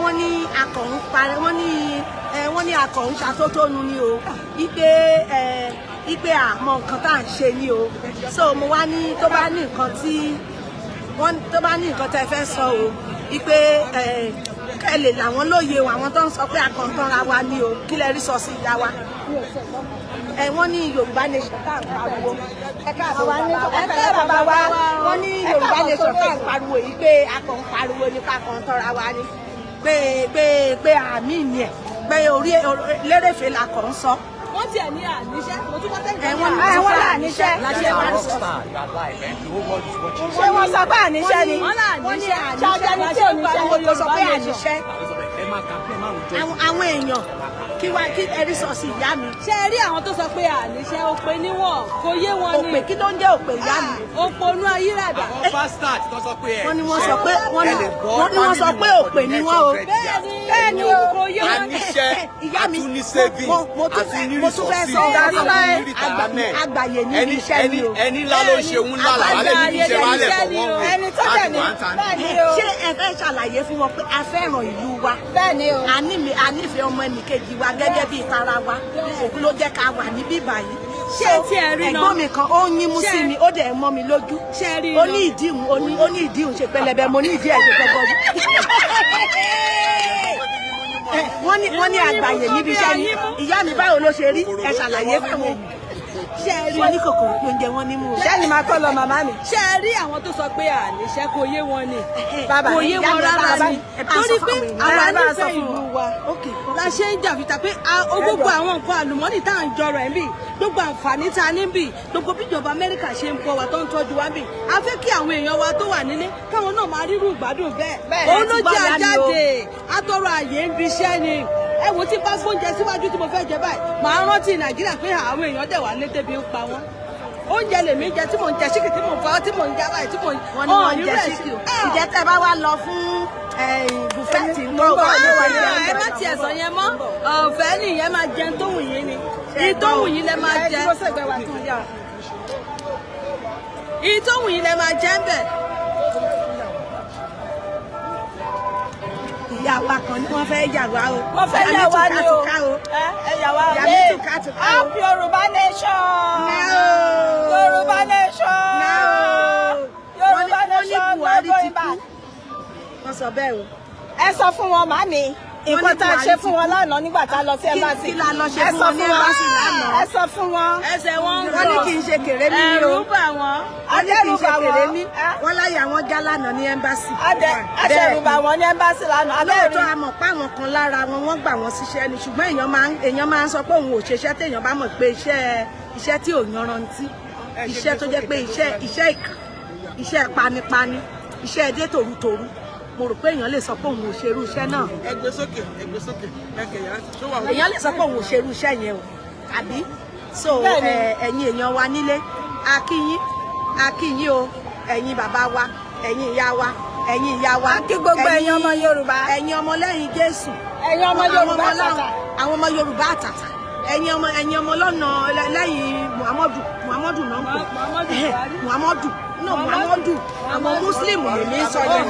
wọ́n ní akọ̀ ń parí, wọ́n ní akọ̀ ń ṣàtótónu ni o, ipe àmọ́ nǹkan tá à ń ṣe ni o. So mo wá ní tó bá ní nǹkan tí wọ́n, tó bá ní nǹkan tẹ́ fẹ́ sọ o, ipe kẹ́ lè làwọn lóye o, àwọn tó ń sọ pé akọ̀ ń tanra wa ni o. Kí lẹ rí sọ sí, ìyá wa? Ẹ wọ́n ní Yorùbá nation tá à ń pariwo. Ẹ káàbọ̀ bàbá, ẹ káàbọ̀ bàbá wa. Wọ́n ní Yorùbá nation tá à ń pariwo yìí, pé akọ̀ ń pariwo nípa akọ̀ ń tọ́ra wa ni, pé àmì ni ẹ̀, pé orí lérèfé la kọ̀ ń sọ. Wọ́n tiẹ̀ ní àníṣẹ́. Mo tún kọ́ tẹ́lẹ̀. Ẹ wọ́n ní Ẹ wọ́n là níṣẹ́. Láṣẹ wá ń sọ. Rockstar, you are live, and the whole world is watching. Ṣé wọ́n sọ pé àníṣẹ́ ni? Wọ́n là Wọ́n ní níṣẹ́. Ṣáájá ni tí ò níṣẹ́. Àwọn tó sọ pé àníṣẹ́, Ẹ máa campaign, máa rojọ́. àwọn èèyàn, kí wá kí ẹrí sọ sí, ìyá mi? Ṣé ẹ rí àwọn tó sọ pé àníṣe, òpè níwọ̀n, kò yé wọn ni. Òpè, kí ló ń jẹ́ òpè, ìyá mi? Òpònú ayírádà. Àwọn bastard tó sọ pé ẹ Wọ́n ní wọ́n sọ pé wọ́n ní wọ́n sọ pé òpè ni wọ́n o. Bẹ́ẹ̀ni o, kò yé wọn ni. Àníṣe, Ìyá mi, àtúní savings, mo tún àtúní mo tún fẹ́ sọ resources, àwọn àtúní retirement. àgbàyè níbi iṣẹ́ ni o. Ẹni ńlá ló ṣe ń ńlá làwọn lè ní iṣẹ́ wa lẹ̀ fọ̀ wọ́n wò. Ẹni tó dẹ̀ ní. Bẹ́ẹ̀ ni o. Ṣé ẹ fẹ́ ṣàlàyé fún wọn pé a fẹ́ràn ìlú wa? Bẹ́ẹ̀ ni o. A nífẹ̀ẹ́ ọmọ ẹnìkejì wa gẹ́gẹ́ bíi tara wa, òun ló jẹ́ ká wà níbí báyìí. Ṣé tí ẹ rí náà? Ẹ̀gbọ́n mi kan, ó ń yínmú sí mi, ó dẹ̀ mọ́ mi lójú. Ṣé ẹ rí Ó náà? ní ìdí òun, ó ní ìdí òun ṣe pẹlẹbẹ, mo ní ìdí ẹ̀ ṣe gbọgbọ. Wọ́n ní àgbàyè níbi iṣẹ́ ni. Ìyá mi, báwo ló ṣe rí? Ẹ ṣàlàyé fún wọn. Ṣé ẹ rí? Wọ́n ní kòkòrò ló ń jẹ wọ́n nímú o. Ṣẹ́ni máa kọ́ lọ màmá mi. Ṣé ẹ rí àwọn tó sọ pé àníṣe kò yé wọn ni? Bàbá, Kò yé ìyá wọn mi, rárá bàbá ni, mi, ẹ bá ń torí sọ pé fún àwọn àwa èèyàn. Ẹ bá ń sọ nífẹ̀ẹ́ fún ìlú wọn. wa la ṣe ń jà fìtà pé gbogbo àwọn nǹkan àlùmọ́nì tá à ń jọrọ ẹ̀ ń bì, gbogbo àǹfààní tá a ní bì, gbogbo bíjọba Amẹ́ríkà ṣe ń bọ̀ wá tó ń tọ́jú wa ń bì, a fẹ́ kí àwọn èèyàn wa tó wà nílé káwọn náà máa rírú ìgbádùn bẹ́ẹ̀. Bẹ́ẹ̀ Òun ló ti gbọ́ jẹ́ ìyá mi o. àjáde atọrọ àyè ń bi iṣẹ́ ni. Ẹ wo, tí bá gbóúnjẹ síwájú tí mo fẹ́ jẹ báyìí, màá rántí Nàìjíríà pé àwọn èèyàn dẹ̀ wá lé tébi ń pa wọ́n. Oúnjẹ lèmi jẹ tí mò ń jẹ, chicken tí mò ń fa, tí mò ń já báyìí, tí mò ń Wọ́n ní wọ́n ń jẹ irú ẹ̀ chicken o. Ah! Ìjẹ́ tẹ́ bá wá lọ fún buffet ń bọ̀ wá ní wọ́n jẹ? Ẹ má tiẹ̀ sọ yẹn mọ́, ọ̀fẹ́ nìyẹn. Máa jẹun tó wù yín ni, ìyí tó wù yín lẹ máa Ẹ jẹ. dúró sẹ́gbẹ̀ẹ́ wa kí wọ́n yà. Ìyí tó wù yín lẹ máa jẹ ń bẹ̀. Ìyá wa kan ni wọ́n fẹ́ yà wá o. Wọ́n fẹ́ yà wá ni o. Ìyá mi tùkátùká o. Ẹ yà wá. Ìyá mi tùkátùká o. Up Yorùbá nation. No. Yorùbá nation. No. Yorùbá Wọ́n ní nation, no Buhari ti going kú. back. Wọ́n sọ bẹ́ẹ̀ o. Ẹ sọ fún wọn, màmí, nǹkan tá a Buhari ṣe ti fún wọn lánàá nígbà tá a lọ sí embassy. Kí la lọ ṣe Ẹ fún sọ wọn ní embassy lánàá? Ẹ sọ fún wọn. Ẹsẹ̀ wọn ń Wọ́n ní kì í ṣe kèrèmí ni o. Ẹ̀rù bà wọ́n. Wọ́n ní kì í ṣe Adẹ́rùbà wọ́n. kèrèmí. Wọ́n láyà wọn já lánàá ní embassy. Aṣẹ̀rùbà wọn ní embassy lánàá. Abẹ́rẹ́. Lóòótọ́, a mọ̀ pé àwọn kan lára wọn, wọ́n gbà wọ́n síṣẹ́ ni, ṣùgbọ́n èèyàn máa ń sọ pé òun ò ṣeṣẹ́ téèyàn bá mọ̀ pé iṣẹ́ tí ò yanrantí, iṣẹ́ tó jẹ́ pé iṣẹ́ ìkà, iṣẹ́ panipani, iṣẹ́ ẹdẹ tòrutòru, mo rò pé èèyàn lè sọ pé òun ò ṣerú iṣẹ́ náà. Ẹ gbé sókè, ẹ gbé sókè, kẹkẹ yàrá tó wà. Èèyàn lè sọ pé òun ò ṣerú iṣẹ́ yẹn o, àbí? So Bẹ́ẹ̀ni. ẹ̀yin èèyàn wa nílé, a kí yín, a kí yín o. Ẹ̀yin bàbá wa, ẹ̀yin ìyá wa, ẹ̀yin ìyá wa. A kí gbogbo ẹ̀yin ọmọ Yorùbá. Ẹ̀yin ọmọlẹ́yìn Jésù. Ẹ̀yin ọmọ Àwọn Yorùbá Ọlọ́run, àtàtà. àwọn ọmọ Yorùbá àtàtà, ẹ̀yin ọmọ lọ́nà lẹ́yìn Muhammadu, Muhammadu náà ń pè. Muhammadu Buhari. Muhammadu no, Muhammadu, àwọn Muslim lèmi ń sọ yẹn.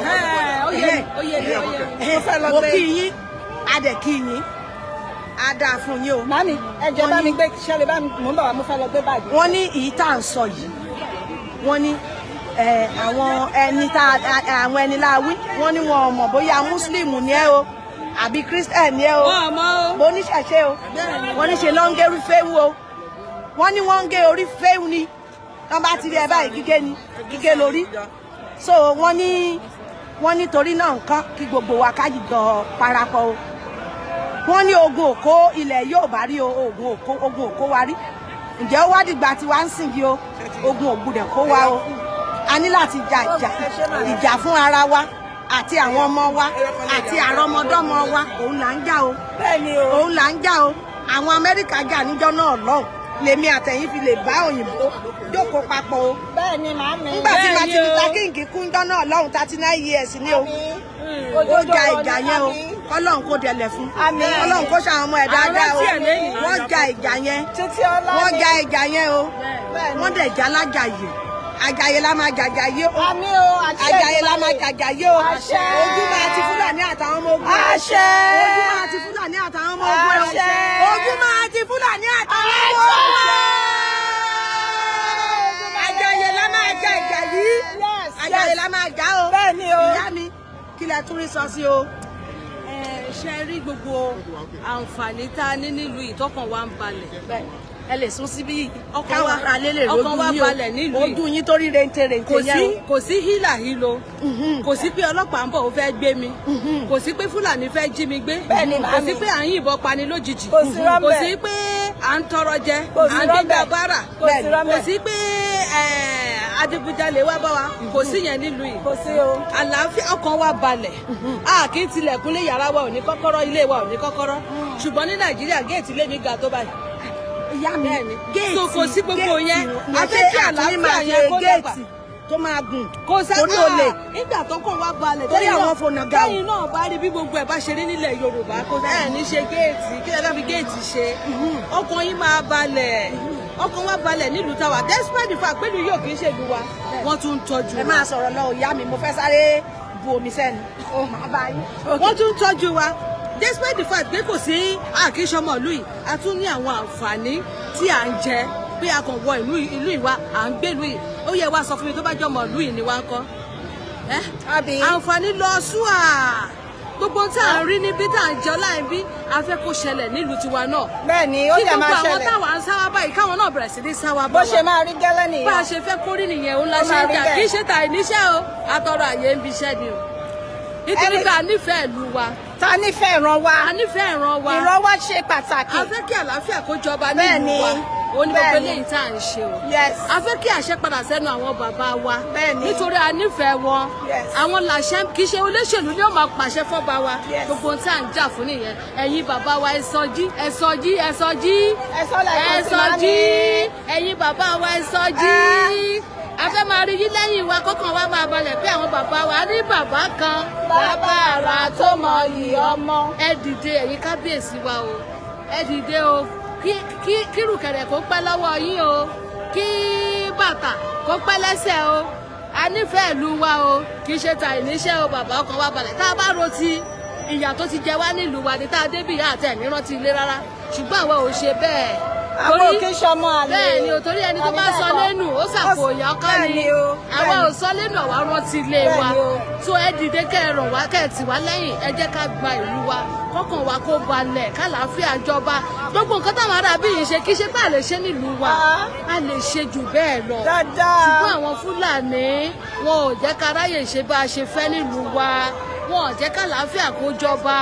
Ó yé mi, ó yé mi, ó yé mi. Mo fẹ́ lọ Mo gbé- kí yín, a dẹ̀ kí yín, a dáa fún yín o. Màmí, ẹ jẹ́ bá mi gbé ṣẹlẹ̀ bá mi, mò ń bọ̀ wá, mo fẹ́ lọ gbé báàgì. Wọ́n ní èyí tá à ń sọ yìí, wọ́n ní àwọn ẹni tá àwọn ẹni láwí, wọ́n ní wọn ò mọ̀ bóyá Muslim ni ẹ o àbí Christian ni ẹ o. Wọn ò mọ̀ o. Bó níṣẹ̀ṣe o, wọ́n ní ṣe ló ń gé orí féwu o. Wọ́n ní wọ́n ń gé orí féwu ni, wọ́n bá ti rí ẹ báyìí, gígé ni, gígé lórí. So wọ́n ní torí náà nǹkan kí gbogbo wa ká jọ parapọ̀ o. Wọ́n ní ogun òkó ilẹ̀ yóò bá rí o, ogun òkó wa rí. Ǹjẹ́ ó wá dìgbà tí wàá ń sìn yìí o? Ogun ògbúdẹ̀ kó wa o. A ní láti jà ìjà ìjà fún ara wa àti àwọn ọmọ wa àti àrọmọdọ́mọ wa. Òun là ń jà o. Bẹ́ẹ̀ni o. Òun là ń jà o. Àwọn Amẹ́ríkà jà níjọ́ náà lọ́hùn, lèmi àtẹ̀yìn fi lè bá òyìnbó jókòó papọ̀ o. Bẹ́ẹ̀ni, màmí. Nígbà tí Bẹ́ẹ̀ni Martin o. Luther King kú ńjọ́ náà lọ́hùn, 39 years ni o. Ó ja ìjà yẹn o. Kọ́lọ́hún kó dẹlẹ̀ fún. Àmín. Kọ́lọ́hún kó ṣàwọn ọmọ ẹ̀ dáadáa o. Àrántí ẹ̀ lẹ́yìn. Wọ́n ja ìjà yẹn. Títí ọlá Wọ́n ni. ja ìjà yẹn o. Bẹ́ẹ̀ni. Wọ́n dẹ̀ já lájàyè. Àjàyè la máa jàjà yé o. Àmín o. Àṣẹ. Àjàyè la máa jàjà yé o. Àṣẹ. Ojú máa ti Fúlàní àtàwọn ọmọ ogun. Àṣẹ. Ojú máa ti Fúlàní àtàwọn ọmọ ogun. Àṣẹ. Ojú máa ti Fúlàní àtàwọn ọmọ ogun. Àjàyè la máa jà ìjà yìí. Yes. Àjàyè la máa jà o. Bẹ́ẹ̀ni o. Ìyá mi, kí lẹ tún rí sọ sí o? Ẹ ṣe rí gbogbo àǹfààní tá a ní nílùú yìí, tọkàn wa ń balẹ̀. Ẹ lè sún síbí Ọkàn káwọn ará lé lè ọkàn wa rójú yín balẹ̀ o. nílùú yìí. Ojú yín torí rente rente Kò yẹn sí o. Kò sí hílàhílo, kò sí pé ọlọ́pàá ń bọ̀ ó fẹ́ gbé mi, kò sí pé Fúlàní fẹ́ jí mi gbé. Bẹ́ẹ̀ni, Kò màámi. sí pé à ń yìnbọn pani lójijì. Kò sí rọ́ńbẹ́. Kò sí pé à ń tọrọ jẹ, Kò sí à ń gbégbá rọ́ńbẹ́. bára. Kò sí rọ́ńbẹ́. Kò sí pé adigunjalè wá bá wa, kò sí yẹn nílùú yìí. Kò sí o. Àlàáfíà, ọkàn wa balẹ̀. A kì í tilẹ̀kùnlé, yàrá wa ò ní kọ́kọ́rọ́, ilé wa ò ní kọ́kọ́rọ́. Ṣùgbọ́n ní Nàìjíríà, géètì ilé mi ga tó báyìí. Ìyá mi, Bẹ́ẹ̀ni. géètì So, kò sí gbogbo yẹn. A fẹ́ kí àtúní àlàáfíà máa yẹn ṣe kó dàgbà. Géètì tó máa gùn Kò sá torí olè. Nígbà tó kàn wá balẹ̀. Torí àwọn fònàgà o. Tẹ́yìn náà bá rí bí gbogbo ẹ̀ bá ṣe rí nílẹ̀ Yorùbá, kò ẹ̀ ní ṣe géètì. Kí lẹ fẹ́ fi géètì ṣe? Ọkàn yín máa balẹ̀. Ọkàn wa balẹ̀ nílùú táwa, despite the fact pé ìlú yóò kì í ṣèlú wa, wọ́n tún ń tọ́jú Ẹ wa. máa sọ̀rọ̀ lọ, ìyá mi, mo fẹ́ sáré bu omi sẹ́nu. Màá bá yín. Wọ́n tún ń tọ́jú wa despite the fact pé kò sí àkíṣọmọ ìlú yìí. A tún ní àwọn àǹfààní tí à ń jẹ pé a kàn wọ ìlú yìí wa, à ń gbé ìlú yìí. Ó yẹ wá sọ fún mi, tó bá jọmọ ìlú yìí ni wá ń kọ́ ẹ́? Àbí? Àǹfààní lọ ṣùà. Gbogbo tá à ń rí níbí, tá à ń jẹ láì bí, a fẹ́ kó ṣẹlẹ̀ nílùú tiwa náà. Bẹ́ẹ̀ ni, ó Kí dẹ̀ máa gbogbo àwọn ṣẹlẹ̀. táwa ń sáwá báyìí, káwọn náà bẹ̀rẹ̀ sí ní sáwá bá Bó wa. ṣe máa rí gẹ́lẹ́ nìyẹn. Bá a ṣe fẹ́ kórí nìyẹn, òun la Ó ṣe máa ń rí jà. bẹ́ẹ̀. Kì í ṣe tà ìníṣẹ́ o, àtọrọ àyè ń biṣẹ́ ni o, nítorí pé a nífẹ̀ẹ́ ìlú wa. Ta nífẹ̀ẹ́ ìran wa. A nífẹ̀ẹ́ ìran wa. Ìran wa ṣe pàtàkì. A fẹ́ kí àlàáfíà kó jọba Bẹ́ẹ̀ nílùú ni, wa. Òun ni gbogbo bẹ́ẹ̀ ni. eléyìí tá à ń ṣe o. Yes. A fẹ́ kí àṣẹ padà sẹ́nu àwọn bàbá wa, Bẹ́ẹ̀ ni. nítorí a nífẹ̀ẹ́ wọn. Àwọn làṣẹ, kì í ṣe olóṣèlú ni ó máa pàṣẹ fọ́ba wa. Gbogbo ohun tí à ń jà fún nìyẹn. Ẹ̀yin bàbá wa, ẹ sọjí, ẹ sọjí, ẹ sọjí. Ẹ sọ lẹ́ẹ̀kan Ẹ sí, sọjí. màámi. Ẹ̀yin bàbá wa, ẹ sọjí. A fẹ́ máa rí yín lẹ́yìn wa, kọ́kàn wa máa balẹ̀ pé àwọn bàbá wa ní bàbá kan, bàbá àrà tó mọ iyì ọmọ. Ẹ dìde, ẹ̀yin kábíyèsí wa o, ẹ dìde o. Kí kírùkẹ̀rẹ̀ kó pẹ́ lọ́wọ́ yín o, kí bàtà kó pẹ́ lẹ́sẹ̀ o. A nífẹ̀ẹ́ ìlú wa o, kì í ṣe ta ìníṣẹ́ o. Bàbá, ọkàn wa balẹ̀. Tá a bá ro ti ìyà tó ti jẹ wá nílùú wa ni tá a débì yá àtẹ̀ ní rántí ilé rárá, ṣùgbọ́n àwa ò ṣe bẹ́ẹ̀. Àwọn ò kí ń ṣọmọ àlè. Bẹ́ẹ̀ ni o, torí ẹni tó bá sọ lẹ́nu, ó sàpò ìyá ọkọ Bẹ́ẹ̀ ni. ni o, Àwa bẹ́ẹ̀ ò sọ lẹ́nu, àwa rántí ilé wa. Bẹ́ẹ̀ ni o. Tó ẹ dìde, kẹ́ ẹ ràn wá, kẹ́ ẹ tì wá lẹ́yìn. Ẹ jẹ́ ká gba ìlú wa, kọ́kàn wa kó balẹ̀, kálàáfíà jọba. Gbogbo nǹkan táwọn ará bí yìí ṣe, kí ṣe pé a lè ṣe nílùú wa, a lè ṣe jù bẹ́ẹ̀ lọ. Dáadáa. Ṣùgbọ́n àwọn Fúlàní, wọn ò jẹ́ ká ráyè ṣe bá a ṣe fẹ́ nílùú wa. Wọn ò jẹ́ kálàáfíà kó jọba,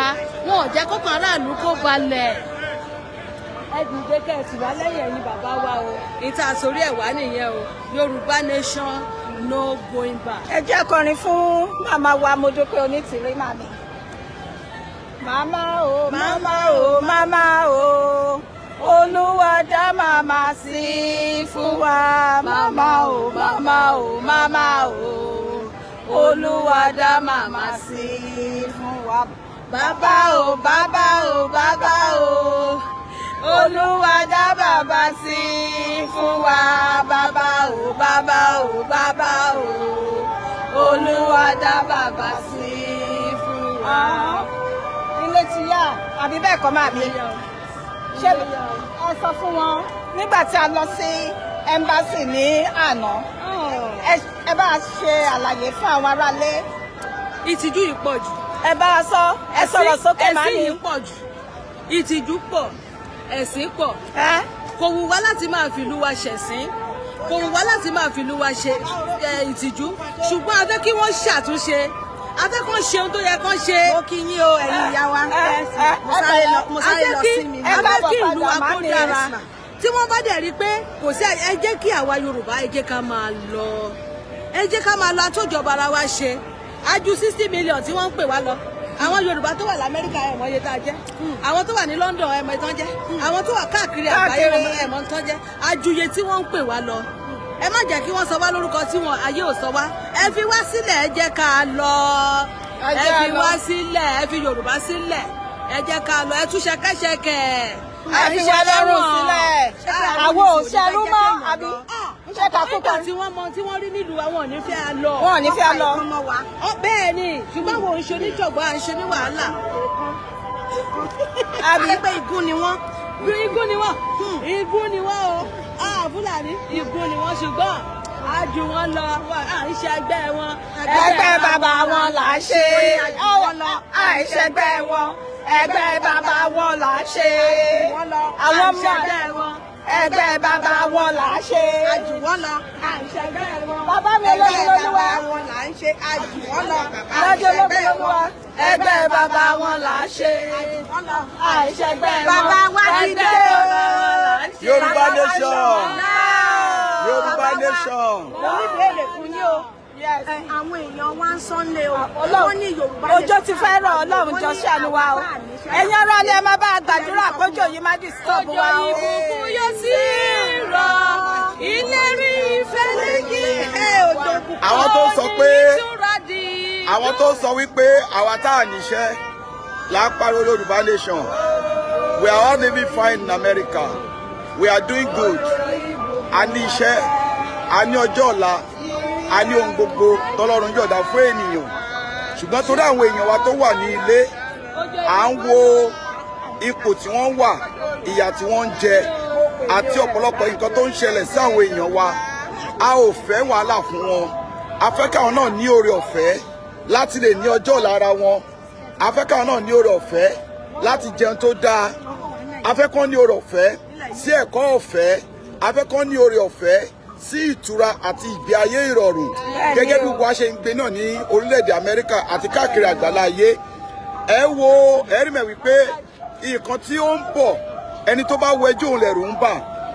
wọn ò jẹ́ kọ́kàn aráàlú kó balẹ̀. Ẹ dìde, kẹ́ ẹ tì wá lẹ́yìn, ẹ̀yin bàbá wa o. Ìta àsórí ẹ̀ wá nìyẹn o. Yorùbá nation, no going back. Ẹ jẹ́ kọrin fún màmá wa Modúpẹ́ Onítìrí, màmí. Màmá o, màmá o, màmá o, Olúwa dá màmá sí fún wa. Màmá o, màmá o, màmá o, Olúwa dá màmá sí fún wa. Bàbá o, bàbá o, bàbá o, Olúwa dá bàbá sí fún wa. Bàbá o, bàbá o, bàbá o, Olúwa dá bàbá sí fún wa. Ilé ti yá, àbí bẹ́ẹ̀ kọ́ máa mi? Ṣé ẹ sọ fún wọn nígbà tí a lọ sí embassy ní àná, ẹ bá a ṣe àlàyé fún àwọn aráalé. Ìtìjú yìí pọ̀ jù. Ẹ bá a sọ, ẹ sọ̀rọ̀ sókè máa Ẹ̀sìn ní. yìí pọ̀ jù, ìtìjú pọ̀, ẹ̀sìn pọ̀. Kò wù wá láti máa fìlú wa ṣẹ̀sín, kò wù wá láti máa fìlú wa ṣe ìtìjú, ṣùgbọ́n a fẹ́ kí wọ́n ṣàtúnṣe, a fẹ́ kán ṣe ohun tó yẹ kán ṣe. Mo kí yín o, ẹ̀yin ìyá wa. Mo sáré lọ, mo sáré lọ sí mi. A fẹ́ kí ìlú wa kó dára. Yes, ma. Tí wọ́n bá dẹ̀ rí i pé kò sí, ẹ jẹ́ kí àwa Yorùbá, ẹ jẹ́ ká máa lọ, ẹ jẹ́ ká máa lọ àtòjọba ara wa ṣe. A ju 60 million tí wọ́n ń pè wá lọ. Àwọn Yorùbá tó wà lamẹ́ríkà, ẹ̀ mọ̀ iye tá a jẹ́. Àwọn tó wà ní London, ẹ̀ mọ̀ iye tán jẹ́. Àwọn tó wà káàkiri àgbáyé, ẹ̀ mọ̀ tán jẹ́. A ju iye tí wọ́n ń pè wá lọ. Ẹ má jẹ́ kí wọ́n sọ wá lórúkọ tí wọ́n ayé ò sọ wá. Ẹ fi wá sílẹ̀, ẹ jẹ́ ká lọ. Ẹ fi wá sílẹ̀, ẹ fi Yorùbá sílẹ̀, ẹ jẹ́ ká lọ. Ẹ tú ṣẹ̀kẹ̀ṣẹ̀kẹ̀. Ẹ fi wá lọ́rùn sílẹ̀, àwọn ò ṣẹrú mọ́, àbí ṣé ká kúkọ. Nígbà tí wọ́n mọ tí wọ́n rí nílùú, àwọn ò ní fẹ́ a lọ. Wọn ò ní fẹ́ lọ. Bẹ́ẹ̀ ni, ṣùgbọ́n àwọn ò ń ṣe oníjọ̀gbọ́n, à ń ṣe ní wàhálà. Àbí pé igun ni wọ́n. Igun ni wọ́n, igun ni wọ́n o. Ah, Fúlàní, igun ni wọ́n, ṣùgbọ́n a jù wọ́n lọ, à ń ṣe ẹgbẹ́ wọn. Ẹgbẹ́ bàbá wọn là ń ṣe, àìṣẹ́gbẹ́ wọn. Ẹgbẹ́ bàbá wọn là ń ṣe. Àwọn ọmọ ẹgbẹ́ bàbá wọn là ń ṣe. A jù wọ́n lọ. Bàbá mi ológun lolúwa. Wọn là ń ṣe, a jù wọ́n lọ. Lọ́jọ́ ológun lolúwa. Ẹgbẹ́ bàbá wọn là ń ṣe. Àìṣẹ́gbẹ́ wọn. Bàbá wa ti dé o. Yorùbá nation, Yorùbá nation. Mo ní béèrè fún yín o. Àwọn èèyàn wa ń sọ́nlé o. Ọlọ́run, Wọ́n ní Yorùbá ọjọ́ ti fẹ́ rọ̀. Ọlọ́run jọ ṣàánú wa o. Ẹ̀yin ará ilé, ẹ máa bá a gbàdúrà kójò yìí má disturb Òjò wa o. ìbùkún yóò sì rọ̀, ìlérí ìfẹ́ lẹ́yìn. Àwọn tó sọ pé Ìtura di. Àwọn tó sọ wípé àwa tá à níṣẹ́ là ń pariwo Yorùbá nation, we are all living fine in America, we are doing good. A ní iṣẹ́, a ní ọjọ́ ọ̀la, a ní ohun gbogbo tọ́lọ́run yọ̀dá fún ènìyàn, ṣùgbọ́n torí àwọn èèyàn wa tó wà ní ilé, à ń wo ipò tí wọ́n wà, ìyà tí wọ́n ń jẹ àti ọ̀pọ̀lọpọ̀ nǹkan tó ń ṣẹlẹ̀ sí àwọn èèyàn wa. A ò fẹ́ wàhálà fún wọn, a fẹ́ káwọn náà ní oore ọ̀fẹ́ láti lè ní ọjọ́ ọ̀la ara wọn. A fẹ́ káwọn náà ní oore ọ̀fẹ́ láti jẹun tó dáa. A fẹ́ kán ní oore ọ̀fẹ́ sí ẹ̀kọ́ ọ̀fẹ́. A fẹ́ kán ní oore ọ̀fẹ́ sí ìtura àti ìgbé ayé ìrọ̀rùn, gẹ́gẹ́ bí gbogbo wa ṣe ń gbé náà ní orílẹ̀-èdè Amẹ́ríkà àti káàkiri àgbàlá ayé. Ẹ wo, ẹ rí mẹ̀ wípé nǹkan tí ó ń bọ̀, ẹni tó bá wẹjú òun lẹ̀rù ń bà,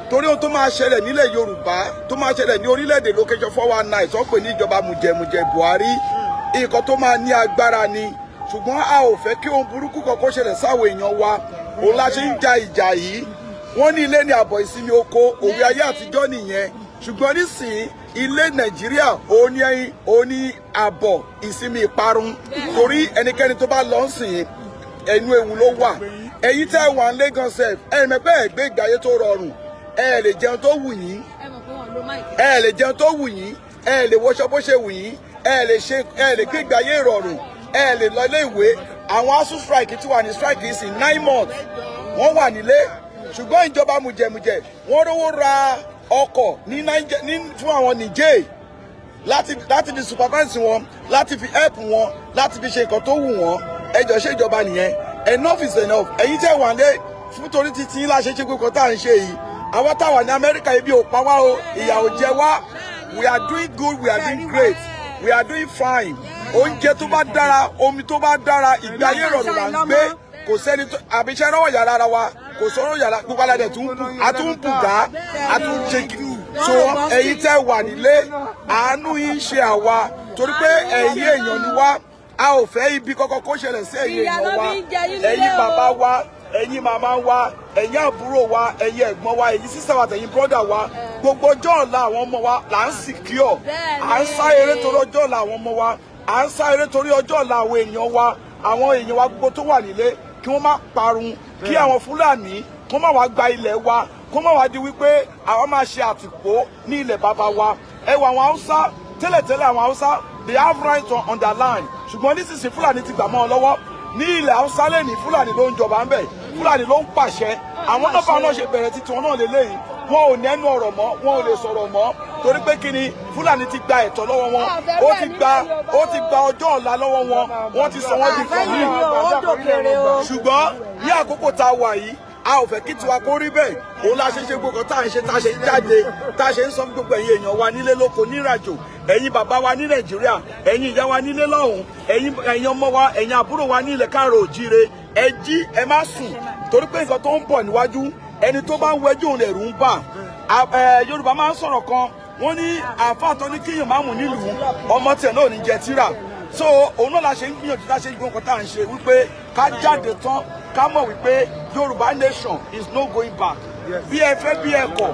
torí ohun tó máa ṣẹlẹ̀ nílẹ̀ Yorùbá, tó máa ṣẹlẹ̀ ní orílẹ̀-èdè location 419 tó pè ní ìjọba mùjẹ̀mùjẹ̀ Buhari, nǹkan tó máa ní agbára ni. Ṣùgbọ́n a ò fẹ́ kí ohun burúkú kan kó ṣẹlẹ̀ sáwọn èèyàn wa, òun la ṣe ń ja ìjà yìí. Wọ́n ní ilé ní àbọ̀ ìsinmi oko, òwe ayé àtijọ́ nìyẹn. Ṣùgbọ́n nísìnyí, ilé Nàìjíríà, òun ní òun ní àbọ̀ ìsinmi ìparun, torí ẹnikẹ́ni tó bá lọ ń sìn, ẹnu ewu ló wà. Ẹ̀yin tẹ́ wà ń Lagos sef, ẹ mọ̀ pé ẹ gbé ìgbé ayé tó rọrùn. Ẹ lè jẹun tó wù yín, ẹ lè jẹun tó wù yín, ẹ lè wọṣọ bó ṣe wù yín, ẹ lè ṣe, ẹ lè gbé ìgbé ayé ìrọ̀rùn, ẹ lè lọ ilé ìwé. Àwọn ASUU strike ti wà ní strike yìí sí 9 months, wọ́n wà nílé. Ṣùgbọ́n ìjọba mùjẹ̀mùjẹ̀, wọ́n rówó ra ọkọ̀ ní Niger ní fún àwọn Niger láti fi supervise wọn, láti fi help wọn, láti fi ṣe nǹkan tó wù wọ́n. Ẹjọ́, ṣe ìjọba nìyẹn? Enough is enough. Ẹ̀yin tẹ́ wà lé fún torí títí ńlá ṣe ṣe pé tá à ń ṣe yìí. Àwọn táwa ní Amẹ́ríkà, ibi ò pa wá o, ìyà ò jẹ wá. We are doing good, we are doing great, we are doing fine. Oúnjẹ tó bá dára, omi tó bá dára, ìgbé ayé ìrọ̀rùn là ń gbé. Kò sẹ́ni tó àbíṣẹ́ rọ́wọ́ yàrá ara wa, kò sọ̀rọ̀ yàrá gbogbo alẹ́ tún bù, a tún bù gá, a tún ṣe. So ẹ̀yin tẹ́ wà nílé, àánú yín ṣe àwa, torí pé ẹ̀yin èèyàn ni wá. A ò fẹ́ ibi kọ́kọ́ kó ṣẹlẹ̀ sí ẹ̀yin èèyàn wa, ẹ̀yin bàbá wa, ẹ̀yin màmá wa, ẹ̀yin àbúrò wa, ẹ̀yin ẹ̀gbọ́n wa, ẹ̀yin sister wa, àtẹ̀yin brother wa. Gbogbo ọjọ́ ọ̀la àwọn ọmọ wa là ń secure. À ń sá eré torí ọjọ́ ọ̀la àwọn ọmọ wa, à ń sá eré torí ọjọ́ ọ̀la àwọn èèyàn wa, àwọn èèyàn wa gbogbo tó wà nílé, kí wọ́n má parun, kí àwọn Fúlàní kó má wá gba ilẹ̀ wa, kó má wá di wípé àwọn máa ṣe àtìpó ní ilẹ̀ bàbá wa. Ẹ wọ àwọn Haúsá tẹ́lẹ̀tẹ́lẹ̀, àwọn Haúsá, they have right on their land. Ṣùgbọ́n nísinsìnyí, Fúlàní ti gbà mọ́ ọ lọ́wọ́ ní ilẹ̀ Haúsá lẹ́ni. Fúlàní ló ń jọba ń bẹ̀, Fúlàní ló ń pàṣẹ. Àwọn náà bá wọn ṣe bẹ̀rẹ̀ títí wọn náà lélẹ́yìn, wọn ò nẹ́nu ọ̀rọ̀ mọ́, wọn ò lè sọ̀rọ̀ mọ́, torí pé kí ni? Fúlàní ti gba ẹ̀tọ́ lọ́wọ́ wọn, ó ti gba ọjọ́ ọ̀la lọ́wọ́ wọn, wọ́n ti sọ wọ́n di kọ̀ọ̀mí. Ṣùgbọ́n ní àkókò tá a wà yìí, a ò fẹ́ kí tiwa kó rí bẹ́ẹ̀. Òun la ṣe ṣe gbogbo tá à ń ṣe, tá a ṣe ń jáde, tá a ṣe ń sọ fún gbogbo ẹ̀yin èèyàn wa nílé lóko níràjò, ẹ̀yin bàbá wa ní Nàìjíríà, ẹ̀yin ìyá wa nílé lọ́hùn, ẹ̀yin ọmọ wa, ẹ̀yin àbúrò wa ní ilẹ̀ káàrọ̀ òjíire, ẹ jí, ẹ má sùn, torí pé nǹkan tó ń bọ̀ níwájú, ẹni tó bá ń wẹjú òun lẹ̀rù ń bà. Yorùbá máa ń sọ̀rọ̀ kan, wọ́n ní àáfàá tó ní kíyàn máa mú nílùú, ọmọ tiẹ̀ náà ò ní jẹ tíra. So òun náà la ṣe ń gbìyànjú, tá a ṣe ń gbọ́ nǹkan tá à ń ṣe, wípé ká jáde tán, ká mọ̀ wípé Yorùbá nation is no going back. Bí ẹ fẹ́ bí ẹ kọ̀,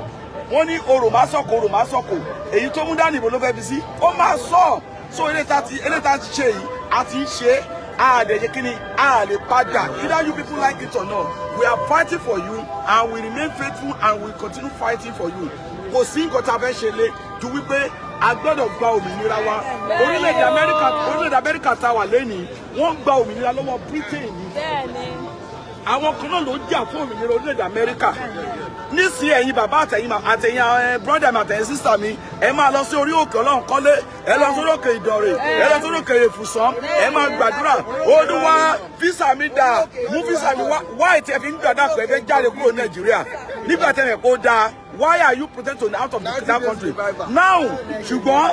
wọ́n ní orò má sọ̀kò, orò má sọ̀kò, èyí tó mú dání ìbò ló fẹ́ fi sí, ó máa sọ. So eré ta ti ṣe yìí, a ti ń ṣe é, a lè ṣe kíni, a lè padà. Either you people like it or not, we are fighting for you and we remain faithful and we continue fighting for you. Kò sí nǹkan tá a fẹ́ ṣe lé ju wípé a gbọ́dọ̀ gba òmìnira wa. Orílẹ̀-èdè Amẹ́ríkà, orílẹ̀-èdè Amẹ́ríkà tá a wà lẹ́nìí, wọ́n gba òmìnira lọ́wọ́ Britain ni. Àwọn kan náà ló jà fún òmìnira orílẹ̀-èdè Amẹ́ríkà. Nísìnyí, ẹ̀yin bàbá àtẹ̀yìn brother mi, àtẹ̀yìn sister mi, ẹ máa lọ sí orí òkè Ọlọ́run kọ́lé, ẹ lọ sórí òkè Ìdànrè, ẹ lọ sórí òkè Èfùsàn, ẹ máa gbàdúrà, "Olúwa, visa mi dà, mú visa mi wá." Why tí ẹ fi ń gbàdúrà pé ẹ fẹ́ jáde kúrò ní Nàìjíríà nígbà tẹ́ ẹ kó dáa? Why are you protecting out of that country now? Ṣùgbọ́n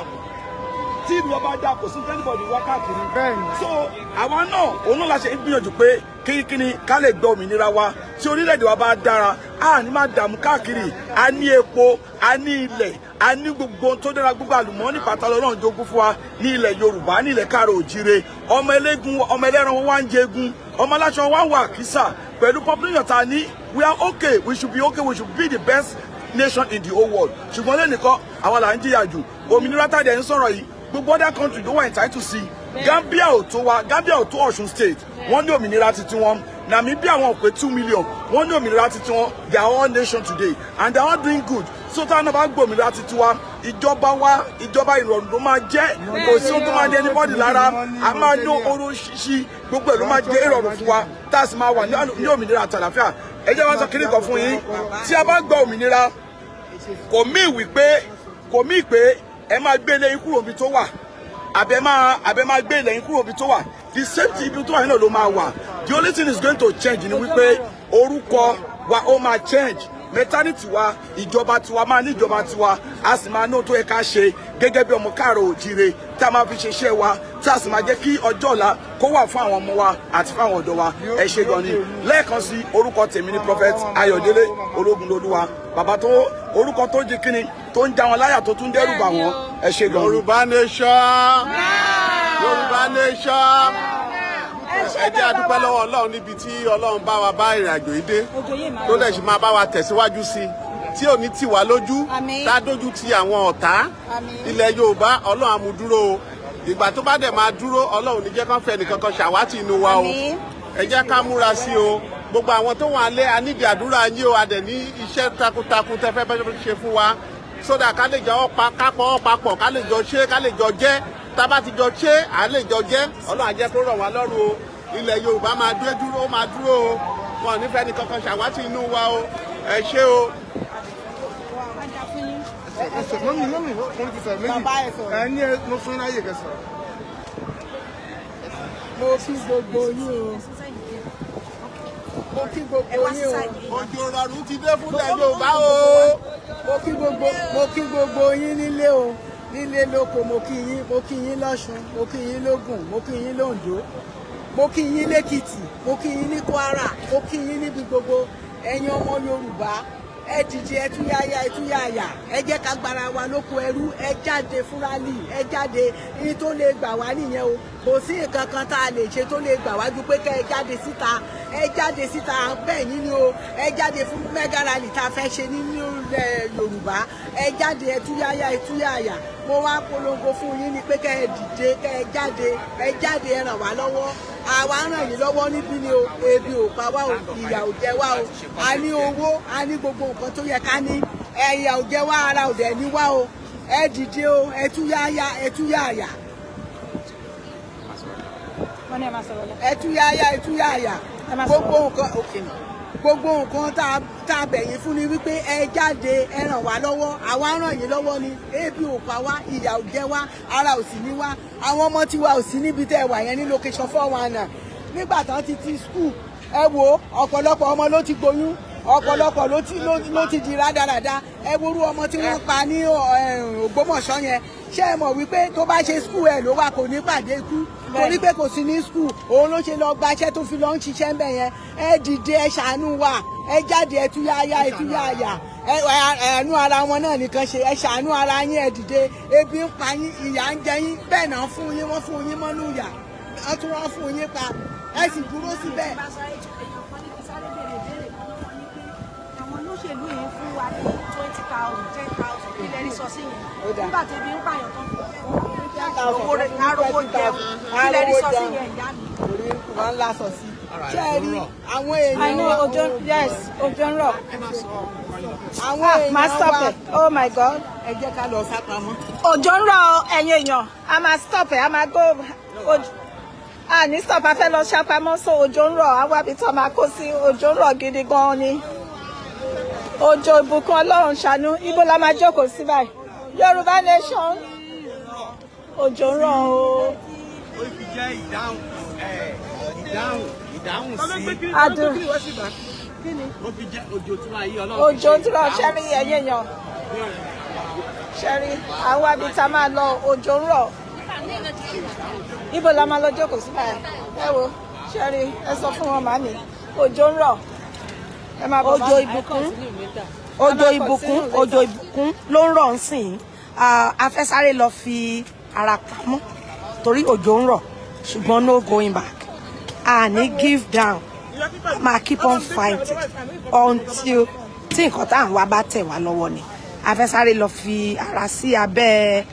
tí ìlú ọba dá, kò sí anybody wá káàkiri. So àwa náà, òun náà la ṣe ń gbìyànjú pé kíníkíní ká lè gbọ́ òmìnira wa. Tí orílẹ̀-èdè wa bá dára, a ní máa dààmú káàkiri. A ní epo, a ní ilẹ̀, a ní gbogbo ohun tó dára, gbogbo àlùmọ́ọ́nì pátá lọ́rọ̀ jogún fún wa ní ilẹ̀ Yorùbá, ní ilẹ̀ káàrọ̀ òjíire. Ọmọ eléegun, ọmọ ẹlẹ́ran wọn wá ń jẹgun, ọmọ aláṣọ wa ń wà kísà. Pẹ̀lú population ta ní, we are okay, we should be okay, we should be the best nation in the whole world. Ṣùgbọ́n lẹ́nìkan, àwa là ń jìyà jù. Òmìnira tàdé ń sọ̀rọ̀ yìí, gbogbo other country ló wà entitled sí. Gambia ò tó wa, Gambia ò tó Ọ̀ṣun State, wọ́n ní òmìnira titi wọn. Namibia, wọn ò pé 2 million, wọ́n ní òmìnira titi wọn. They are all nation today and they are all doing good. So táwọn náà bá gbọ́ òmìnira titi wa, ìjọba wa, ìjọba ìrọ̀rùn ló máa jẹ́. Kò sí ohun tó máa ní anybody lára. A máa ní oró ṣíṣí, gbogbo ẹ̀ ló máa jẹ́ ìrọ̀rùn fún wa, tá a sì máa wà ní òmìnira àtàlàfíà. Ẹ jẹ́ wá sọ kíní kan fún yín. Tí a bá gbọ́ òmìnira, kò mí wípé, kò mí pé ẹ máa gbé ilé yín kúrò níbi tó wà. Àbẹ máa gbé ilẹ̀ yín kúrò ibi tó wà. The same thing, ibi tó wà yín náà ló máa wà. The only thing is going to change ni wípé orúkọ wa ó máa change, mentality wa, ìjọba tiwa máa ní ìjọba tiwa, a sì máa ní ohun tó yẹ ká ṣe gẹ́gẹ́ bí ọmọ káàrọ̀ òjíire tá a máa fi ṣe iṣẹ́ wa, tí a sì máa jẹ́ kí ọjọ́ ọ̀la kó wà fún àwọn ọmọ wa àti fún àwọn ọ̀dọ́ wa. Ẹ ṣe gan ni. Lẹ́ẹ̀kan sí, orúkọ tèmi ni Prophet Ayọ̀délé Ológunlolúwa, bàbá tó orúkọ tó jí kíni tó ń já wọn láyà, tó tún dẹ́rù bà wọ́n. Ẹ ṣe gan ni. Yorùbá nation, Yorùbá nation. Ẹ jẹ́ a dúpẹ́ lọ́wọ́ Ọlọ́run níbi tí Ọlọ́run bá wa bá ìrìn àjò yìí dé, tó lè ṣe máa bá wa tẹ̀síwájú sí i, tí ò ní tì wá lójú, tá a dójú ti àwọn ọ̀tá ilẹ̀ Yorùbá. Ọlọ́run á mú dúró o. Ìgbà tó bá dẹ̀ máa dúró, Ọlọ́run ní jẹ́ kán fẹ́ nìkan kan ṣàwátì inú wa o. Ẹ jẹ́ ká múra sí o. Gbogbo àwọn tó wà lé, a nídìí àdúrà yín o. A dẹ̀ ní iṣẹ́ takuntakun tẹ́ fẹ́ bẹ́ẹ̀ ṣe fún wa, sódà ká lè jọ pa kápọ̀ papọ̀, ká lè jọ ṣe, ká lè jọ jẹ́. Tá a bá ti jọ ṣe, à lè jọ jẹ́. Ọlọ́run á jẹ́ kó rọ̀ wá lọ́rùn o. Ilẹ̀ Yorùbá máa dúró dúró, máa dúró o. Wọn ò ní fẹ́ ní kankan ṣàwátì inú wa o. Ẹ ṣé o. Mummy, mummy, mo ti sọ̀rọ̀ méjì. Ẹ ní ẹ mo fún yín láyè kẹsàn. Mo kí gbogbo yín o, mo kí gbogbo yín o. Òjò rọrùn ti dé fúnlẹ̀ Yorùbá o. Mo kí gbogbo yín nílé o, nílé lóko. Mo kí yín, mo kí yín lọ́ṣun, mo kí yín lógùn, mo kí yín lóǹdó, mo kí yín lẹ́kìtì, mo kí yín ní Kwara, mo kí yín níbi gbogbo. Ẹ̀yin ọmọ Yorùbá, ẹ dìde, ẹ túyáyá, ẹ túyáyà. Ẹ jẹ́ ká gbára wa lóko ẹrú. Ẹ jáde fún rally, ẹ jáde. Ní tó lè gbà wá nìyẹn o. Kò sí nǹkan kan tá a lè ṣe tó lè gbà wá ju pé kẹ́ ẹ jáde síta. Ẹ jáde síta, bẹ́ẹ̀ yín ni o. Ẹ jáde fún mega rally tá a fẹ́ ṣe nínú ilẹ̀ Yorùbá. Ẹ jáde, ẹ túyáyá, ẹ túyáyà. Mo wá polongo fún yín ni pé kẹ́ ẹ dìde, kẹ́ ẹ jáde, ẹ jáde, ẹ ràn wá lọ́wọ́. Àwa ràn yín lọ́wọ́ níbí ni o. Ebi ò pa wá o, ìyà ò jẹ wá o. A ní owó, a ní gbogbo nǹkan tó yẹ ká ní. Ẹ̀yà ò jẹ wá, ara ò dẹ̀ ní wá o. Ẹ dìde o, ẹ túyáyá, ẹ túyáyà. Wọ́n ní ẹ máa sọ̀rọ̀ lọ. Ẹ túyáyá, ẹ túyáyà. Gbogbo nǹkan òkè, gbogbo nǹkan tá a bẹ̀ yín fún ni wípé ẹ jáde, ẹ ràn wá lọ́wọ́. Àwa ràn yín lọ́wọ́ ni. Ebi ò pa wá, ìyà ò jẹ wá, ara ò sì ní wá. Àwọn ọmọ tiwa ò sí níbi tẹ́ ẹ wà yẹn ní location 419. Nígbà tán ti ti school, ẹ wo ọ̀pọ̀lọpọ̀ ọmọ ló ti gboyún, ọ̀pọ̀lọpọ̀ ló ti di rádaràda. Ẹ worú ọmọ tí wọ́n pa ní Ògbómọ̀ṣọ́ yẹn. Ṣé ẹ mọ̀ wípé tó bá ṣe school ẹ̀ ló wà, kò ní pàdé ikú? Torí pé kò sí ní school, òun ló ṣe lọ gbaṣẹ́ tó fi lọ ń ṣiṣẹ́ ń bẹ̀ yẹn. Ẹ dìde, ẹ ṣàánú wa, ẹ jáde, ẹ túyáyá, ẹ túyáyà. Ẹ ẹnu ara wọn náà nìkan ṣe. Ẹ ṣàánú ara yín, ẹ dìde. Ebi ń pa yín, ìyà ń jẹ yín, bẹ́ẹ̀ náà fún yín, wọ́n fún yín mọ́nú ìyà, wọ́n tún wọ́n fún yín pa, ẹ sì dúró síbẹ̀. Àwọn olóṣèlú yìí ń fún wa ní 20,000, 10,000. Kí lẹ rí sọ sí yẹn nígbà tí ebi ń pààyàn tán? Owó rẹ̀ kárówó jẹun. Kí lẹ rí sọ sí yẹn, ìyá mi? Orí wọn ńlá sọ sí. Ṣé ẹ rí àwọn èèyàn I know òjò, yes, òjò ń rọ̀. Àwọn Ah, èèyàn máa stop wa ẹ̀. Oh my God. Ẹ jẹ́ ká lọ sápamọ́. Òjò ń rọ̀ o, ẹ̀yin èèyàn. A máa stop ẹ̀, a máa go. A ní stop, a fẹ́ lọ sápamọ́, so òjò ń rọ̀, àwa ibi tó máa kó sí. Òjò ń rọ̀ gidi gan-an ni. Òjò ìbùkún, Ọlọ́run ṣàánú. Ibo la máa jókòó sí báyìí? Yorùbá nation. Òjò ń rọ̀ o. Ó fi jẹ́ ìdáhùn ẹ̀, ìdáhùn sí. Adùn. Ó fi jẹ́ òjò tí wàá yí Ọlọ́run. Òjò ń rọ̀, ṣẹ́rí ẹ̀yin èèyàn. Ṣẹ́rí, àwa ibi tá a máa lọ, òjò ń rọ̀. Ibo la máa lọ jókòó sí báyìí? Ẹ wo, ṣẹ́rí, ẹ sọ fún wọn, màmí. Òjò ń rọ̀. Ẹ máa bọ̀. Òjò ìbùkún, òjò ìbùkún, òjò ìbùkún ló ń rọ̀ ń sìn. A fẹ́ sáré lọ fi ara pamọ́ torí òjò ń rọ̀, ṣùgbọ́n no going back. A ní give down, a máa keep on fighting until tí nǹkan tá à ń wá bá tẹ̀ wá lọ́wọ́ ni. A fẹ́ sáré lọ fi ara sí abẹ́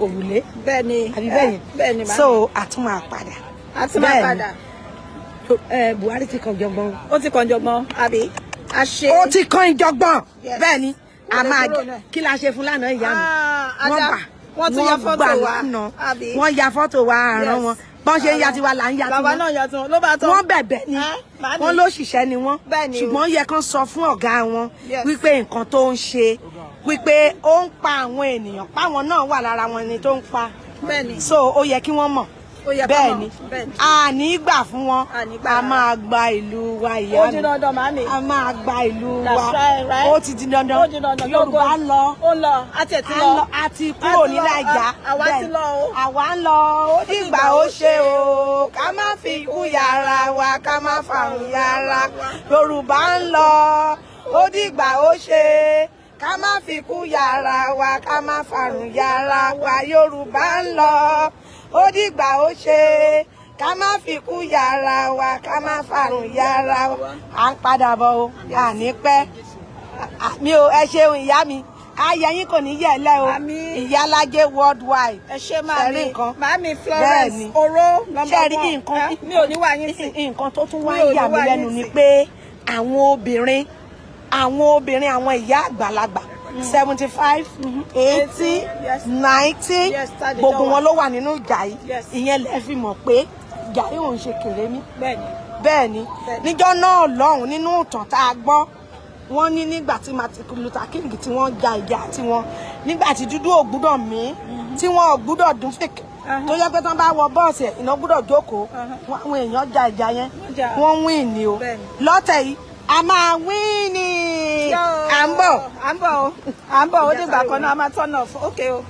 òrùlé. Bẹ́ẹ̀ni. Àbí bẹ́ẹ̀ yẹn? Bẹ́ẹ̀ni, màmí. So a tún máa padà. A tún máa Bẹ́ẹ̀ni. padà. Buhari ti kàn jọgbọ́n. Ó ti kàn jọgbọ́n, àbí? A ṣe. Ó ti kàn ìjọgbọ́n. Yes. Bẹ́ẹ̀ ni, a máa kúrò náà. Kí la ṣe fún lánàá, ìyá mi? Ah, Wọ́n Ada, gbà wọ́n tún ya fọ́tò gbà wa, lánàá. Àbí? Wọ́n ya fọ́tò wa, àrán Yes. wọn bọ́n ṣe ń ya tiwa là ń ya Làwa tiwọn. náà ya tiwọn, ló bá tán. Wọ́n bẹ̀bẹ̀ ni. Ah, màámi. Wọ́n lóṣìṣẹ́ ni wọ́n, Bẹ́ẹ̀ ni o. ṣùgbọ́n yẹ kán sọ fún ọ̀gá wọn wípé nǹkan tó ń ṣe, wípé ó ń pa àwọn ènìyàn, páwọn náà wà lára wọn ni tó ń pa. Bẹ́ẹ̀ni. So ó yẹ kí wọ́n mọ̀. Ó yẹ kán Bẹ́ẹ̀ mọ̀, ni. Bẹ́ẹ̀ni. A ní gbà fún wọn. A ní gbà A rárá. máa gba ìlú wa, ìyá Ó mi. di dandan, màámi. A máa gba ìlú That's wa. right, right? Ó ti di dandan. Ó di dandan. Yorùbá ń lọ. Ó ń lọ. A tiẹ̀ ti À ń lọ. lọ, a ti kúrò A ti ní lọ, Naija. Àwa ti Bẹ́ẹ̀. lọ o. Àwa ń lọ. Ó dìgbà ó ṣe o. Ká má fi ikú yára wa, ká má fàrùn yára. Yorùbá ń lọ. Ó dìgbà ó ṣe. Ká má fi ikú yára wa, ká má fàrùn yára wa. Yorùbá ń lọ. Ó dìgbà ó ṣe. Ká má fi ikú yára wa, ká má fàrùn yára wa. À ń padà bọ̀ o. À ní pẹ́. Mi ò, ẹ ṣeun, ìyá mi. Ayé yín kò ní yẹ̀ lẹ́ o. Àmín. Ìyálájé worldwide. Ẹ ṣé, màámi. Ṣẹ̀rí nǹkan. Màámi Florence Bẹ́ẹ̀ni. Oro number Ṣẹ́rí one. nǹkan. Eh, mi ò ní wá yín sí. Nǹkan tó tún wá Mi ò ń ní yà mí wá lẹ́nu yín ni sí. pé àwọn obìnrin, àwọn ìyá àgbàlagbà, 75, 80, 90, Yes, tàdé gbogbo jọ wà. wọn ló wà nínú ìjà yìí. Yes. Ìyẹn lẹ fi mọ̀ pé ìjà yìí ò ń ṣe kèrémí. Bẹ́ẹ̀ni. Bẹ́ẹ̀ ni. Bẹ́ẹ̀ni. Níjọ́ náà lọ́hùn, nínú ìtàn tá a gbọ́, wọ́n ní nígbà tí Martin Luther King tí wọ́n ja ìjà tiwọn, nígbà tí dúdú ò gbúdọ̀ mí, tí wọ́n ò gbúdọ̀ dún fèkè, tó yẹ pé tí wọ́n bá wọ bọ́ọ̀sì ẹ̀ iná gbúdọ̀ jókòó. Àwọn èèyàn ja ìjà yẹn, jà. wọ́n win ni o. Bẹ́ẹ̀ni. Lọ́tẹ̀ yìí, a máa win ni. À ń bọ̀. À ń bọ̀ o. À ń bọ̀. Ó dìgbà kan náà, a máa turn off. Okay o.